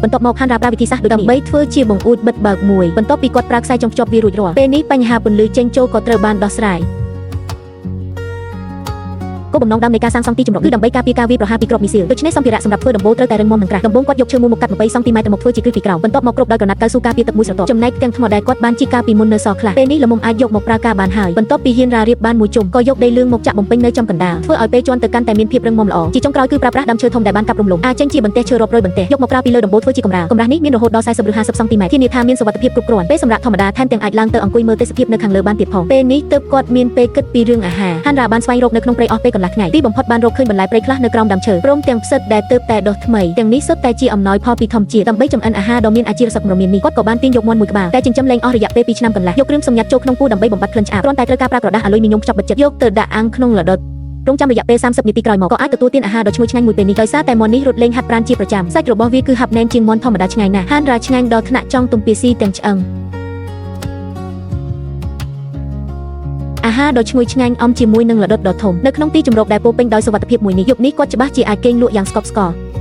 បន្ទាប់មកហានរ៉ាប្រើវិធីសាស្ត្រដូចដើម្បីធ្វើជាបង្អួចបិទបើកមួយបន្ទាប់ពីគាត់ប្រើខ្សែចុងភ្ជាប់វារួចរាល់ពេលនេះបញ្ហាពន្លឺចេញចូលក៏ត្រូវបានដោះស្រាយគោលបំណងដើមនៃការសាងសង់ទីជម្រកគឺដើម្បីការពារការវាយប្រហារពីគ្រាប់មីស៊ីលដូច្នេះសម្ភារៈសម្រាប់ធ្វើដំបូលត្រូវតែរឹងមាំនិងក្រាស់ដំបូងគាត់យកឈើមូលមកកាត់20សង់ទីម៉ែត្រមកធ្វើជាគ្រឹះពីក្រោមបន្ទាប់មកគ្របដោយក្រណាត់កៅស៊ូការពារទឹកមួយស្រទាប់ចំណែកផ្ទាំងថ្មដែលគាត់បានជីកកាលពីមុននៅសល់ខ្លះពេលនេះល្មមអាចយកមកប្រើការបានហើយបន្ទាប់ពីហ៊ានរ៉ារៀបបានមួយជុំក៏យកដីលឿងមកចាក់បំពេញនៅចំកណ្ដាលធ្វើឲ្យពេលជន់ទៅកាន់តែមានភាពរឹងមាំល្អជាចុងក្រោយគឺប្រើប្រាស់ដើមឈើធំដែលបានកាប់រំលំអាចចេញជាបន្ទះឈើរាប់រយបន្ទះយកមកប្រើពីលើដំបូលធ្វើជាកម្រាលកម្រាស់នេះមានរហូតដល់40ឬ50សង់ទីម៉ែត្រធានាថាមានសុវត្ថិភាពគ្រប់គ្រាន់ពេលសម្រាប់ធម្មតាថែមទាំងអាចឡើងទៅអង្គុយមើលទេសភាពនៅខាងលើបានទៀតផងពេលនេះទើបគាត់មានពេលគិតពីរឿងអាហារហានរ៉ាបានស្វែងរកនៅក្នុងព្រៃអស់ពេលកន្លះថ្ងៃទីបំផុតបានរកឃើញបន្លែព្រៃខ្លះនៅក្រោមដើមឈើព្រមទាំងផ្សិតដែលទើបតែដុះថ្មីទាំងនេះសុទ្ធតែជាអំណោយផលពីធម្មជាតិដើម្បីចម្អិនអាហារដ៏មានអាជីវសកម្មរមាននេះគាត់ក៏បានទាញយកមាន់មួយក្បាលតែចិញ្ចឹមលែងអស់រយៈពេល2ឆ្នាំកន្លះយកគ្រឿងសម្ងាត់ចូលក្នុងពោះដើម្បីបំបត្តិក្លិនឆ្អាបគ្រាន់តែត្រូវការប្រើក្រដាសអាលុយមីញ៉ុងខ្ចប់បិទជិតយកទៅដាក់អាំងក្នុងលដុតរងចាំរយៈពេល30នាទីក្រោយមកក៏អាចទទួលទានអាហារដ៏ឈ្ងុយឆ្ងាញ់មួយពេលនេះដោយសារតែមាន់នេះរត់លេងហាត់ប្រាណជាប្រចាំសាច់របស់វាគឺហាប់ណែនជាងមាន់ធម្មតាឆ្ងាយណាស់ហានរ៉ាឆ្ងាញ់ដល់ថ្នាក់ចង់ទំពាស៊ីទាំងឆ្អឹងអាហារដ៏ឈ្ងុយឆ្ងាញ់អមជាមួយនឹងលដុតដ៏ធំនៅក្នុងទីជម្រកដែលពោពេញដោយសុវត្ថិភាពមួយនេះយប់នេះគាត់ច្បាស់ជាអាចគេងលក់យ៉ាងស្កប់ស្កល់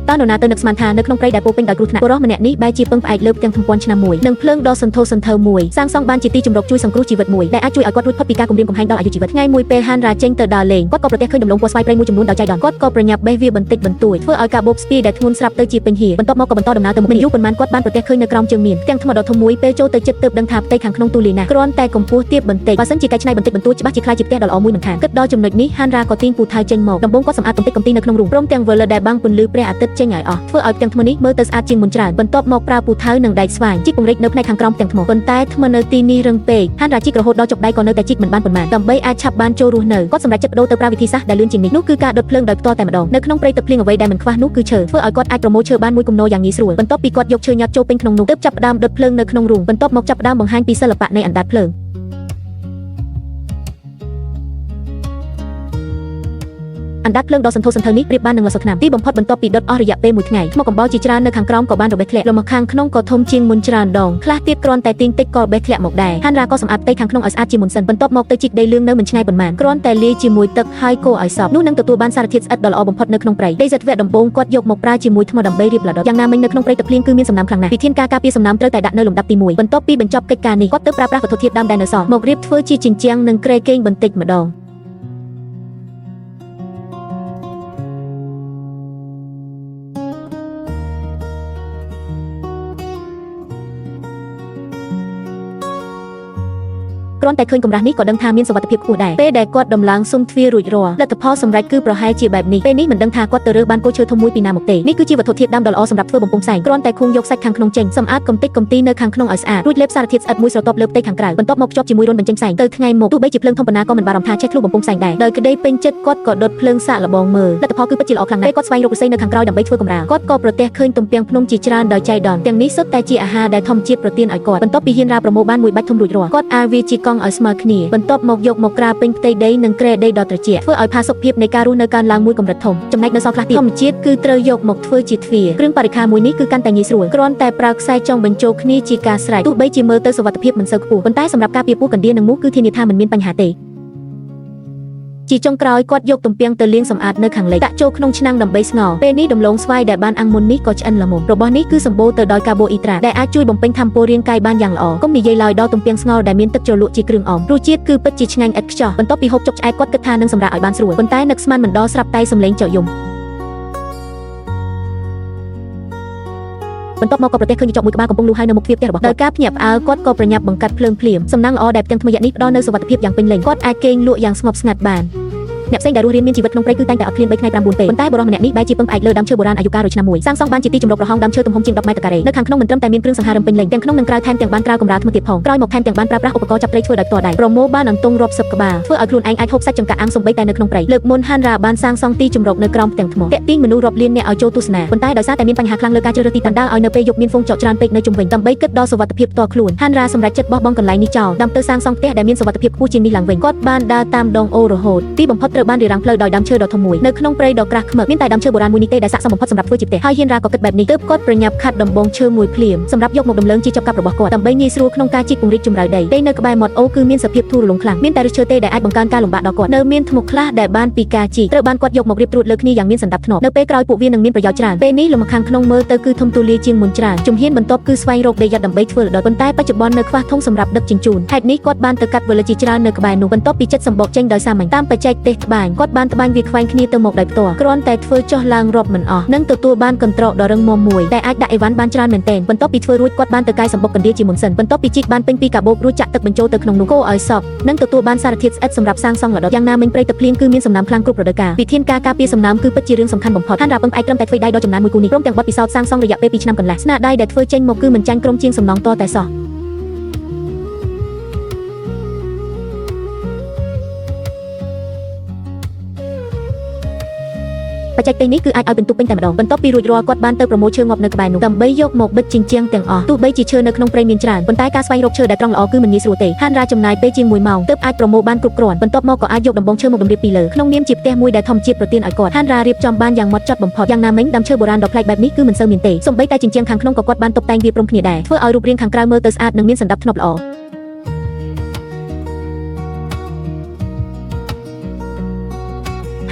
តើនរណាទៅនឹកស្មានថានៅក្នុងព្រៃដែលពោពេញដោយគ្រោះថ្នាក់បុរសម្នាក់នេះបែរជាពឹងផ្អែកលើផ្ទាំងថ្មពាន់ឆ្នាំមួយនិងភ្លើងដ៏សន្ធោសន្ធៅមួយសាងសង់បានជាទីជម្រកជួយសង្គ្រោះជីវិតមួយដែលអាចជួយឲ្យគាត់រួចផុតពីការគំរាមកំហែងដល់អាយុជីវិតថ្ងៃមួយពេលហានរ៉ាចេញទៅដើរលេងគាត់ក៏ប្រទះឃើញដំឡូងពណ៌ស្វាយព្រៃមួយចំនួនដោយចៃដន្យគាត់ក៏ប្រញាប់បេះវាបន្តិចបន្តួចធ្វើឲ្យការបូបស្ពាយដែលធ្ងន់ស្រាប់ទៅជាពេញហៀបន្ទាប់មកក៏បន្តដំណើរទៅមុខមិនយូរប៉ុន្មានគាត់បានប្រទះឃើញនៅក្រោមជើងមានផ្ទាំងថ្មដ៏ធំមួយពេលចូលទៅជិតទើបដឹងថាផ្ទៃខាងក្នុងទូលាយណាស់គ្រាន់តែកម្ពស់ទាបបន្តិចបើសិនជាកែច្នៃបន្តិចបន្តួចច្បាស់ជាក្លាយជាផ្ទះដ៏ល្អមួយមិនខានគិតដល់ចំណុចនេះហានរ៉ាក៏ទាញពូថៅចេញមកដំបូងគាត់សម្អាតកំទេចកំទីនៅក្នុងរូងព្រមទាំងវើលើដែលបាំងពន្លឺព្រះអាទិត្យចេញឲ្យអស់ធ្វើឲ្យផ្ទាំងថ្មនេះមើលទៅស្អាតជាងមុនច្រើនបន្ទាប់មកប្រើពូថៅនិងដែកស្វាយជីកពង្រីកនៅផ្នែកខាងក្រោមផ្ទាំងថ្មប៉ុន្តែថ្មនៅទីនេះរឹងពេកហានរ៉ាជីករហូតដល់ចុកដៃក៏នៅតែជីកមិនបានប៉ុន្មានដើម្បីអាចឆាប់បានចូលរស់នៅគាត់សម្រេចចិត្តប្ដូរទៅប្រើវិធីសាស្ត្រដែលលឿនជាងនេះនោះគឺការដុតភ្លើងដោយផ្ទាល់តែម្ដងនៅក្នុងព្រៃទឹកភ្លៀងអ្វីដែលមិនខ្វះនោះគឺឈើធ្វើឲ្យគាត់អាចប្រមូលឈើបានមួយគំនរយ៉ាងងាយស្រួលបន្ទាប់ពីគាត់យកឈើញាត់ចូលពេញក្នុងនោះទើបចាប់ផ្ដើមដុតភ្លើងនៅក្នុងរូងបន្ទាប់មកចាប់ផ្ដើមបង្ហាញពីសិល្បៈនៃអណ្ដាតភ្លើងអណ្ដាតភ្លើងដ៏សន្ធោសន្ធៅនេះប្រៀបបាននឹងលសថ្នាំទីបំផុតបន្ទាប់ពីដុតអស់រយៈពេលមួយថ្ងៃថ្មកំបោរជាច្រើននៅខាងក្រោមក៏បានរបេះធ្លាក់លំខាងក្នុងក៏ធំជាងមុនច្រើនដងខ្លះទៀតគ្រាន់តែទាញតិចក៏របេះធ្លាក់មកដែរហានរ៉ាក៏សម្អាតផ្ទៃខាងក្នុងឲ្យស្អាតជាមុនសិនបន្ទាប់មកទៅជីកដីលឿងនៅមិនឆ្ងាយប៉ុន្មានគ្រាន់តែលាយជាមួយទឹកហើយកូរឲ្យសព្វនោះនឹងទទួលបានសារធាតុស្អិតដ៏ល្អបំផុតនៅក្នុងព្រៃដីសិតវៈដំបូងគាត់យកមកប្រើជាមួយថ្មដើម្បីរៀបលដុតយ៉ាងណាមិញនៅក្នុងព្រៃទឹកភ្លៀងគឺមានសំណើមខ្លាំងណាស់វិធានការការពារសំណើមត្រូវតែដាក់នៅលំដាប់ទី1បន្ទាប់ពីបញ្ចប់កិច្ចការនេះគាត់ទើបប្រើប្រាស់វត្ថុធាតុដើមដែលនៅសល់មករៀបធ្វើជាជញ្ជាំងនិងគ្រែគេងបន្តិចម្ដងគ្រាន់តែឃើញកម្រាស់នេះក៏ដឹងថាមានសុវត្ថិភាពខ្ពស់ដែរពេលដែលគាត់ដំឡើងស៊ុមទ្វាររួចរាល់លទ្ធផលសម្រេចគឺប្រហែលជាបែបនេះពេលនេះមិនដឹងថាគាត់ទៅរើសបានគល់ឈើធំមួយពីណាមកទេនេះគឺជាវត្ថុធាតុដើមដ៏ល្អសម្រាប់ធ្វើបំពង់ផ្សែងគ្រាន់តែខួងយកសាច់ខាងក្នុងចេញសម្អាតកំទេចកំទីនៅខាងក្នុងឲ្យស្អាតរួចលេបសារធាតុស្អិតមួយស្រទាប់លើផ្ទៃខាងក្រៅបន្ទាប់មកភ្ជាប់ជាមួយរន្ធបញ្ចេញផ្សែងទៅថ្ងៃមុខទោះបីជាភ្លើងធំប៉ុណ្ណាក៏មិនបារម្ភថាឆេះធ្លុះបំពង់ផ្សែងដែរដោយក្តីពេញចិត្តគាត់ក៏ដុតភ្លើងសាកល្បងមើលលទ្ធផលគឺពិតជាល្អខ្លាំងណាស់ពេលគាត់ស្វែងរកឫស្សីនៅខាងក្រោយដើម្បីធ្វើកម្រាលគាត់ក៏ប្រទះឃើញទំពាំងភ្នំជាច្រើនដោយចៃដន្យទាំងនេះសុទ្ធតែជាអាហារដែលធម្មជាតិប្រទានឲ្យគាត់បន្ទាប់ពីហ៊ានរ៉ាប្រមូលបានមួយបាច់ធំរួចរាល់គាត់អារវាជាកង់ឲ្យស្មើគ្នាបន្ទាប់មកយកមកក្រាពេញផ្ទៃដីនិងគ្រែដីដ៏ត្រជាក់ធ្វើឲ្យផាសុកភាពនៃការរស់នៅកើនឡើងមួយកម្រិតធំចំណែកនៅសល់ខ្លះទៀតធម្មជាតិគឺត្រូវយកមកធ្វើជាទ្វារគ្រឿងបរិក្ខារមួយនេះគឺកាន់តែងាយស្រួលគ្រាន់តែប្រើខ្សែចងបញ្ចូលគ្នាជាការស្រេចទោះបីជាមើលទៅសុវត្ថិភាពមិនសូវខ្ពស់ប៉ុន្តែសម្រាប់ការពារពស់កណ្ដៀនិងមូសគឺធានាថាមិនមានបញ្ហាទេជាចុងក្រោយគាត់យកទំពាំងទៅលាងសម្អាតនៅខាងលិចដាក់ចូលក្នុងឆ្នាំងដើម្បីស្ងោរពេលនេះដំឡូងស្វាយដែលបានអាំងមុននេះក៏ឆ្អិនល្មមរបស់នេះគឺសម្បូរទៅដោយកាបូអ៊ីដ្រាតដែលអាចជួយបំពេញថាមពលរាងកាយបានយ៉ាងល្អកុំនិយាយឡើយដល់ទំពាំងស្ងោរដែលមានទឹកជ្រលក់ជាគ្រឿងអមរសជាតិគឺពិតជាឆ្ងាញ់ឥតខ្ចោះបន្ទាប់ពីហូបចុកឆ្អែតគាត់គិតថានឹងសម្រាកឲ្យបានស្រួលប៉ុន្តែនឹកស្មានមិនដល់ស្រាប់តែសំឡេងចោយំបន្ទាប់មកក៏ប្រទះឃើញចកមួយក្បាលកំពុងលូហើយនៅមុខទ្វារផ្ទះរបស់គាត់ដោយការភ្ញាក់ផ្អើលគាត់ក៏ប្រញាប់បង្កាត់ភ្លើងភ្លាមសំណាងល្អដែលផ្ទាំងថ្មយក្សនេះផ្ដល់នូវសុវត្ថិភាពយ៉ាងពេញលេញគាត់អាចគេងលក់យ៉ាងស្ងប់ស្ងាត់បានអ្នកផ្សេងដែលរស់រានមានជីវិតក្នុងព្រៃគឺតែងតែអត់ឃ្លាន3ថ្ងៃ5 4ពេលប៉ុន្តែបុរសម្នាក់នេះបែរជាពឹងផ្អែកលើដើមឈើបុរាណអាយុកាល100ឆ្នាំមួយសាងសង់បានជាទីជម្រកប្រហោងដើមឈើទំហំជាង10ម៉ែត្រការ៉េនៅខាងក្នុងមិនត្រឹមតែមានគ្រឿងសង្ហារឹមពេញលេញទាំងក្នុងនិងក្រៅថែមទាំងបានក្រៅកម្រាលថ្មទៀតផងក្រោយមកថែមទាំងបានប្រើប្រាស់ឧបករណ៍ចាប់ត្រីធ្វើដោយផ្ទាល់ដៃប្រមូលបានអន្ទង់រាប់សិបក្បាលធ្វើឲ្យខ្លួនឯងអាចហូបសាច់ចង្កាក់អាំងសំបីតែនៅក្នុងព្រៃលើកមុនហានរ៉ាបានសាងសង់ទីជម្រកនៅក្រោមផ្ទាំងថ្មទាក់ទាញមនុស្សរាប់លាននាក់ឲ្យចូលទស្សនាប៉ុន្តែដោយសារតែមានបញ្ហាខ្លាំងលើការជ្រើសរើសទីតាំងឲ្យនៅពេលយប់មានហ្វូងចកច្រើនពេកនៅជុំវិញដើម្បីគិតដល់សុវត្ថិភាពផ្ទាល់ខ្លួនហានរ៉ាសម្រេចចិត្តបោះបង់កន្លែងនេះចោលដើម្បីទៅសាងសង់ផ្ទះដែលមានសុវត្ថិភាពខ្ពស់ជាងនេះឡើងវិញគាត់បានដើរតាមដងអូររហូតទីបំផុតត្រូវបានរារាំងផ្លូវដោយដើមឈើដ៏ធំមួយនៅក្នុងព្រៃដ៏ក្រាស់ខ្មឹកមានតែដើមឈើបុរាណមួយនេះទេដែលស័ក្តិសមបំផុតសម្រាប់ធ្វើជាផ្ទះហើយហ៊ានរ៉ាក៏គិតបែបនេះទើបគាត់ប្រញាប់ខាត់ដំបងឈើមួយភ្លាមសម្រាប់យកមកដំឡើងជាចប់កាប់របស់គាត់ដើម្បីងាយស្រួលក្នុងការជីកពង្រីកជម្រៅដីដីនៅក្បែរមាត់អូរគឺមានសភាពធូររលុងខ្លាំងមានតែឫសឈើទេដែលអាចបង្កើនការលំបាកដល់គាត់នៅមានធ្មប់ខ្លះដែលបានពីការជីកត្រូវបានគាត់យកមករៀបត្រួតលើគ្នាយ៉ាងមានសណ្ដាប់ធ្នាប់នៅពេលក្រោយពួកវានឹងមានប្រយោជន៍ច្រើនពេលនេះលំខាងក្នុងមើលទៅគឺធំទូលាយជាងមុនច្រើនជំហានបន្ទាប់គឺស្វែងរកដីយ៉ាត់ដើម្បីធ្វើលដុតប៉ុន្តែបច្ចុប្បន្ននៅខ្វះធុងសម្រាប់ដឹកជញ្ជូនហេតុនេះគាត់បានទៅកាត់វលជាច្រើននៅក្បែរនោះបន្ទាប់ពីចិត្តសម្បកចេញដោយសាមញ្ញតាមបច្ចេកទេសត្បាញគាត់បានត្បាញវាខ្វែងគ្នាទៅមកដោយផ្ទាល់គ្រាន់តែធ្វើចុះឡើងរាប់មិនអស់និងទទួលបានកន្ត្រកដ៏រឹងមាំមួយដែលអាចដាក់អីវ៉ាន់បានច្រើនមែនទែនបន្ទាប់ពីធ្វើរួចគាត់បានទៅកាយសម្បុកកណ្ដៀជាមុនសិនបន្ទាប់ពីជីកបានពេញពីកាបូបរួចចាក់ទឹកបញ្ចូលទៅក្នុងនោះកូរឲ្យសព្វនិងទទួលបានសារធាតុស្អិតសម្រាប់សាងសង់លដុតយ៉ាងណាមិញព្រៃទឹកភ្លៀងគឺមានសំណើមខ្លាំងគ្រប់រដូវកាលវិធានការការពារសំណើមគឺពិតជារឿងសំខាន់បំផុតហានរ៉ាពឹងផ្អែកត្រឹមតែធ្វើដៃដ៏ចំណានមួយគូនេះព្រមទាំងបទពិសោធន៍សាងសង់រយៈពេល2ឆ្នាំកន្លះស្នាដៃដែលធ្វើចេញមកគឺមិនចាញ់ក្រុមជាងសំណងតតែសោះបច្ចេកទេសនេះគឺអាចឲ្យពិន្ទុពេញតែម្ដងបន្ទាប់ពីរួចរាល់គាត់បានទៅប្រមូលឈើងាប់នៅក្បែរនោះដើម្បីយកមកបិទជញ្ជាំងទាំងអស់ទោះបីជាឈើនៅក្នុងព្រៃមានច្រើនប៉ុន្តែការស្វែងរកឈើដែលត្រង់ល្អគឺមិនងាយស្រួលទេហានរ៉ាចំណាយពេលជាង1ម៉ោងទើបអាចប្រមូលបានគ្រប់គ្រាន់បន្ទាប់មកក៏អាចយកដំបងឈើមកតម្រៀបពីលើក្នុងនាមជាផ្ទះមួយដែលធម្មជាតិប្រទានឲ្យគាត់ហានរ៉ារៀបចំបានយ៉ាងម៉ត់ចត់បំផុតយ៉ាងណាមិញដើមឈើបុរាណដ៏ប្លែកបែបនេះគឺមិនសូវមានទេសូម្បីតែជញ្ជាំងខាងក្នុងក៏គាត់បានតុបតែងវាព្រមគ្នាដែរធ្វើឲ្យរូបរាងខាងក្រៅមើលទៅស្អាតនិងមានសណ្ដាប់ធ្នាប់ល្អ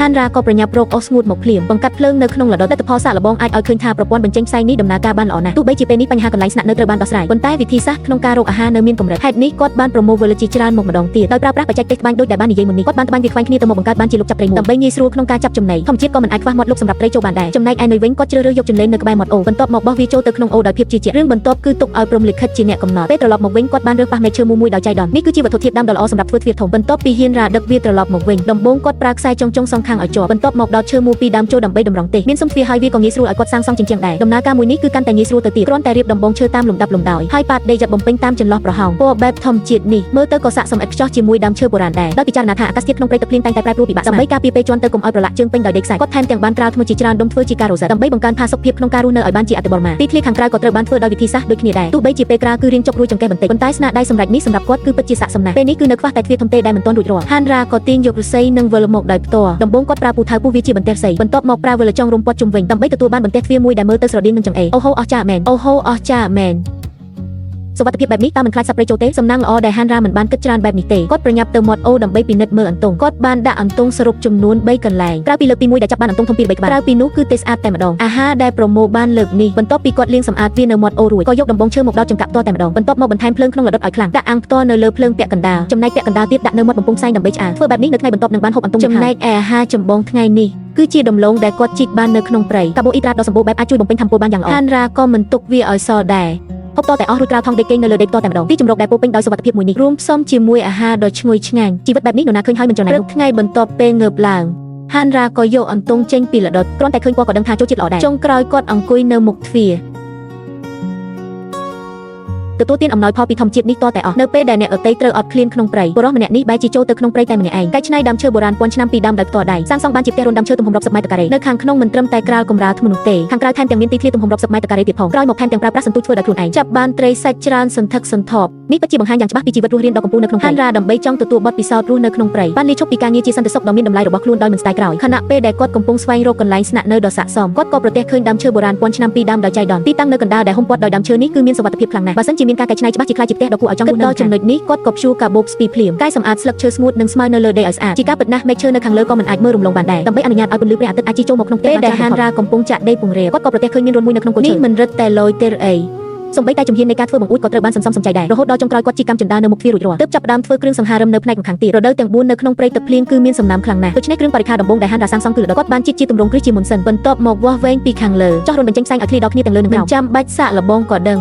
ហានរ៉ាក៏ប្រញាប់រកអុសស្ងួតមកភ្លាមបង្កាត់ភ្លើងនៅក្នុងលដុតលទ្ធផលសាកល្បងអាចឲ្យឃើញថាប្រព័ន្ធបញ្ចេញផ្សែងនេះដំណើរការបានល្អណាស់ទោះបីជាពេលនេះបញ្ហាកន្លែងស្នាក់នៅត្រូវបានដោះស្រាយប៉ុន្តែវិធីសាស្ត្រក្នុងការរកអាហារនៅមានកម្រិតហេតុនេះគាត់បានប្រមូលវិលជាច្រើនមកម្ដងទៀតដោយប្រើប្រាស់បច្ចេកទេសត្បាញដូចដែលបាននិយាយមុននេះគាត់បានត្បាញវាខ្វែងគ្នាទៅមកបង្កើតបានជាលោកចាប់ត្រីមួយដើម្បីងាយស្រួលក្នុងការចាប់ចំណីធម្មជាតិក៏មិនអាចខ្វះមាត់លុកសម្រាប់ត្រីចូលបានដែរចំណែកឯនុយវិញគាត់ជ្រើសរើសយកចន្លេននៅក្បែរមាត់អូបន្ទាប់មកបោះវាចូលទៅក្នុងអូដោយភាពជឿជាក់រឿងបន្ទាប់គឺទុកឲ្យព្រំលិខិតជាអ្នកកំណត់ពេលត្រឡប់មកវិញគាត់បានរើសប៉ះមែកឈើមួយមួយដោយចៃដន្យនេះគឺជាវត្ថុធាតុដើមដ៏ល្អសម្រាប់ធ្វើទ្វារធំបន្ទាប់ពីហ៊ានរ៉ាដឹកវាត្រឡប់មកវិញដំបូងគាត់ប្រើខ្សែចុងចុងសងខាងឲ្យជាប់បន្ទាប់មកដោតឈើមូលពីរដើមចូលដើម្បីតម្រង់ទេសមានសុំទ្វារហើយវាក៏ងាយស្រួលឲ្យគាត់សាងសង់ជញ្ជាំងដែរដំណើរការមួយនេះគឺកាន់តែងាយស្រួលទៅទៀតគ្រាន់តែរៀបដំបងឈើតាមលំដាប់លំដោយហើយប៉ាតដេកបំពេញតាមចន្លោះប្រហោងពណ៌បែបធម្មជាតិនេះមើលទៅក៏ស័ក្តិសមឥតខ្ចោះជាមួយដើមឈើបុរាណដែរដោយពិចារណាថាអាកាសធាតុក្នុងព្រៃទឹកភ្លៀងតែងតែប្រែប្រួលពិបាកដើម្បីការពារពេលជន់ទៅកុំឲ្យប្រឡាក់ជើងពេញដោយដីខ្សាច់គាត់ថែមទាំងបានក្រាលថ្មជាច្រើនដុំធ្វើជាការ៉ូសិតដើម្បីបង្កើនផាសុកភាពក្នុងការរស់នៅឲ្យបានជាអតិបរមាទីធ្លាខាងក្រៅក៏ត្រូវបានធ្វើដោយវិធីសាស្ត្រដូចគ្នាដែរទោះបីជាពេលក្រាលគឺរៀងចុករួចចង្កេះបន្តិចប៉ុន្តែស្នាដៃសម្រាប់នេះសម្រាប់គាត់គឺពិតជាស័ក្តិសមណាស់ពេលនេះគឺនៅខ្វះតែទ្វារធំទេដែលមិនទាន់រួចរាល់ហានរ៉ាក៏ទាញយកឫស្សីនិងវិលមកដោយផ្ទាល់ដំបូងគាត់ប្រើពូថៅពុះវាជាបន្ទះឫស្សីបន្ទាប់មកប្រើវិលចុងរុំព័ទ្ធជុំវិញដើម្បីទទួលបានបន្ទះទ្វារមួយដែលមើលទៅស្រដៀងនឹងចង្អេរអូហូអស្ចារ្យមែនអូហូអស្ចារ្យមែនសុវត្ថិភាពបែបនេះតើមិនខ្លាចសត្វព្រៃចូលទេសំណាងល្អដែលហានរ៉ាមិនបានគិតច្រើនបែបនេះទេគាត់ប្រញាប់ទៅមាត់អូដើម្បីពិនិត្យមើលអន្ទង់គាត់បានដាក់អន្ទង់សរុបចំនួន3កន្លែងក្រៅពីលើកទី1ដែលចាប់បានអន្ទង់ធំពីរ3ក្បាលក្រៅពីនោះគឺទេសស្អាតតែម្ដងអាហារដែលប្រមូលបានលើកនេះបន្ទាប់ពីគាត់លាងសម្អាតវានៅមាត់អូរួចក៏យកដំបងឈើមកដោតចង្កាក់ផ្ទាល់តែម្ដងបន្ទាប់មកបន្ថែមភ្លើងក្នុងលដុតឲ្យខ្លាំងដាក់អាំងផ្ទាល់នៅលើភ្លើងពាក់កណ្ដាលចំណែកពាក់កណ្ដាលទៀតដាក់នៅមាត់បំពង់ផ្សែងដើម្បីឆ្អើរធ្វើបែបនេះនៅថ្ងៃបន្ទាប់នឹងបានហូបអន្ទង់ចំណែកឯអាហារចម្បងថ្ងៃនេះគឺជាដំឡូងដែលគាត់ជីកបាននៅក្នុងព្រៃកាបូអ៊ីដ្រាតដ៏សម្បូរបែបអាចជួយបំពេញថាមពលបានយ៉ាងល្អហានរ៉ាក៏មិនទុកវាឲ្យសល់ដែរហូបតតែអស់រួចក្រៅថងដេកគេងនៅលើដេកតតែម្ដងទីជម្រកដែលពោពេញដោយសុវត្ថិភាពមួយនេះរួមផ្សំជាមួយអាហារដ៏ឈ្ងុយឆ្ងាញ់ជីវិតបែបនេះនរណាឃើញហើយមិនច្រណែនព្រឹកថ្ងៃបន្ទាប់ពេលងើបឡើងហានរ៉ាក៏យកអន្ទង់ចេញពីលដុតគ្រាន់តែឃើញពណ៌ក៏ដឹងថាចូលជាតិល្អដែរចុងក្រោយគាត់អង្គុយនៅមុខទ្វារទទួលទានអំណោយផលពីធម្មជាតិនេះតតែអស់នៅពេលដែលអ្នកដទៃត្រូវអត់ឃ្លានក្នុងព្រៃបុរសម្នាក់នេះបែរជាចូលទៅក្នុងព្រៃតែម្នាក់ឯងកែច្នៃដើមឈើបុរាណពាន់ឆ្នាំពីដើមដោយផ្ទាល់ដៃសាងសង់បានជាផ្ទះរន្ធដើមឈើទំហំរាប់សិបម៉ែត្រការ៉េនៅខាងក្នុងមិនត្រឹមតែក្រាលកម្រាលធ្មនោះទេខាងក្រៅថែមទាំងមានទីធ្លាទំហំរាប់សិបម៉ែត្រការ៉េទៀតផងក្រោយមកថែមទាំងប្រើប្រាស់សន្ទូចធ្វើដោយខ្លួនឯងចាប់បានត្រីសាច់ច្រើនសន្ធឹកសន្ធាប់នេះពិតជាបង្ហាញយ៉ាងច្បាស់ពីជីវិតរស់រានដ៏កំពូលនៅក្នុងព្រៃហានរ៉ាដើម្បីចង់ទទួលបទពិសោធន៍រស់នៅក្នុងព្រៃបានលាឈប់ពីការងារជាសន្តិសុខដ៏មានតម្លៃរបស់ខ្លួនដោយមិនស្ដាយក្រោយខណៈពេលដែលគាត់កំពុងស្វែងរកកន្លែងស្នាក់នៅដ៏ស័ក្តិសមគាត់ក៏ប្រទះឃើញដើមឈើបុរាណពាន់ឆ្នាំពីរដើមដោយចៃដន្យទីតាំងនៅកណ្ដាលដែលហ៊ុមព័ទ្ធដោយដើមឈើនេះគឺមានសុវត្ថិភាពខ្លាំងណាស់បើសិនជាមានការកែច្នៃច្បាស់ជាខ្លាចជាផ្ទះដ៏គួរឲ្យចង់រស់នៅដល់ចំណុចនេះគាត់ក៏ព្យួរកាបូបស្ពីភ្លាមកែសម្អាតស្លឹកឈើស្ងួតនិងស្មៅនៅលើដីឲ្យស្អាតជាការពិតណាស់មែកឈើនៅខាងលើក៏មិនអាចមើលរំលងបានដែរដើម្បីអនុញ្ញាតឲ្យពន្លឺព្រះអាទិត្យអាចជិះចូលមកក្នុងផ្ទះពេលដែលហានរ៉ាកំពុងចាក់ដីពង្រាបគាត់ក៏ប្រទះឃើញមានរន្ធមួយនៅក្នុងគល់ឈើនេះមិនរឹតតែលយទេឬអីសូម្បីតែជំហាននៃការធ្វើបង្អួចក៏ត្រូវបានសន្សំសំចៃដែររហូតដល់ចុងក្រោយគាត់ជិះកាំជណ្ដើរនៅមុខទ្វាររួចរាល់ទើបចាប់ផ្ដើមធ្វើគ្រឿងសង្ហារឹមនៅផ្នែកម្ខាងទៀតរដូវទាំង4នៅក្នុងព្រៃទឹកភ្លៀងគឺមានសំណើមខ្លាំងណាស់ដូច្នេះគ្រឿងបរិក្ខារដំបូងដែលហានរ៉ាសាងសង់គឺលដុតគាត់បានជីកជាទម្រង់គ្រឹះជាមុនសិនបន្ទាប់មកវាស់វែងពីខាងលើចោះរន្ធបញ្ចេញផ្សែងឲ្យឃ្លាដល់គ្នាទាំងលើនិងក្រោមចាំបាច់សាកល្បងក៏ដឹង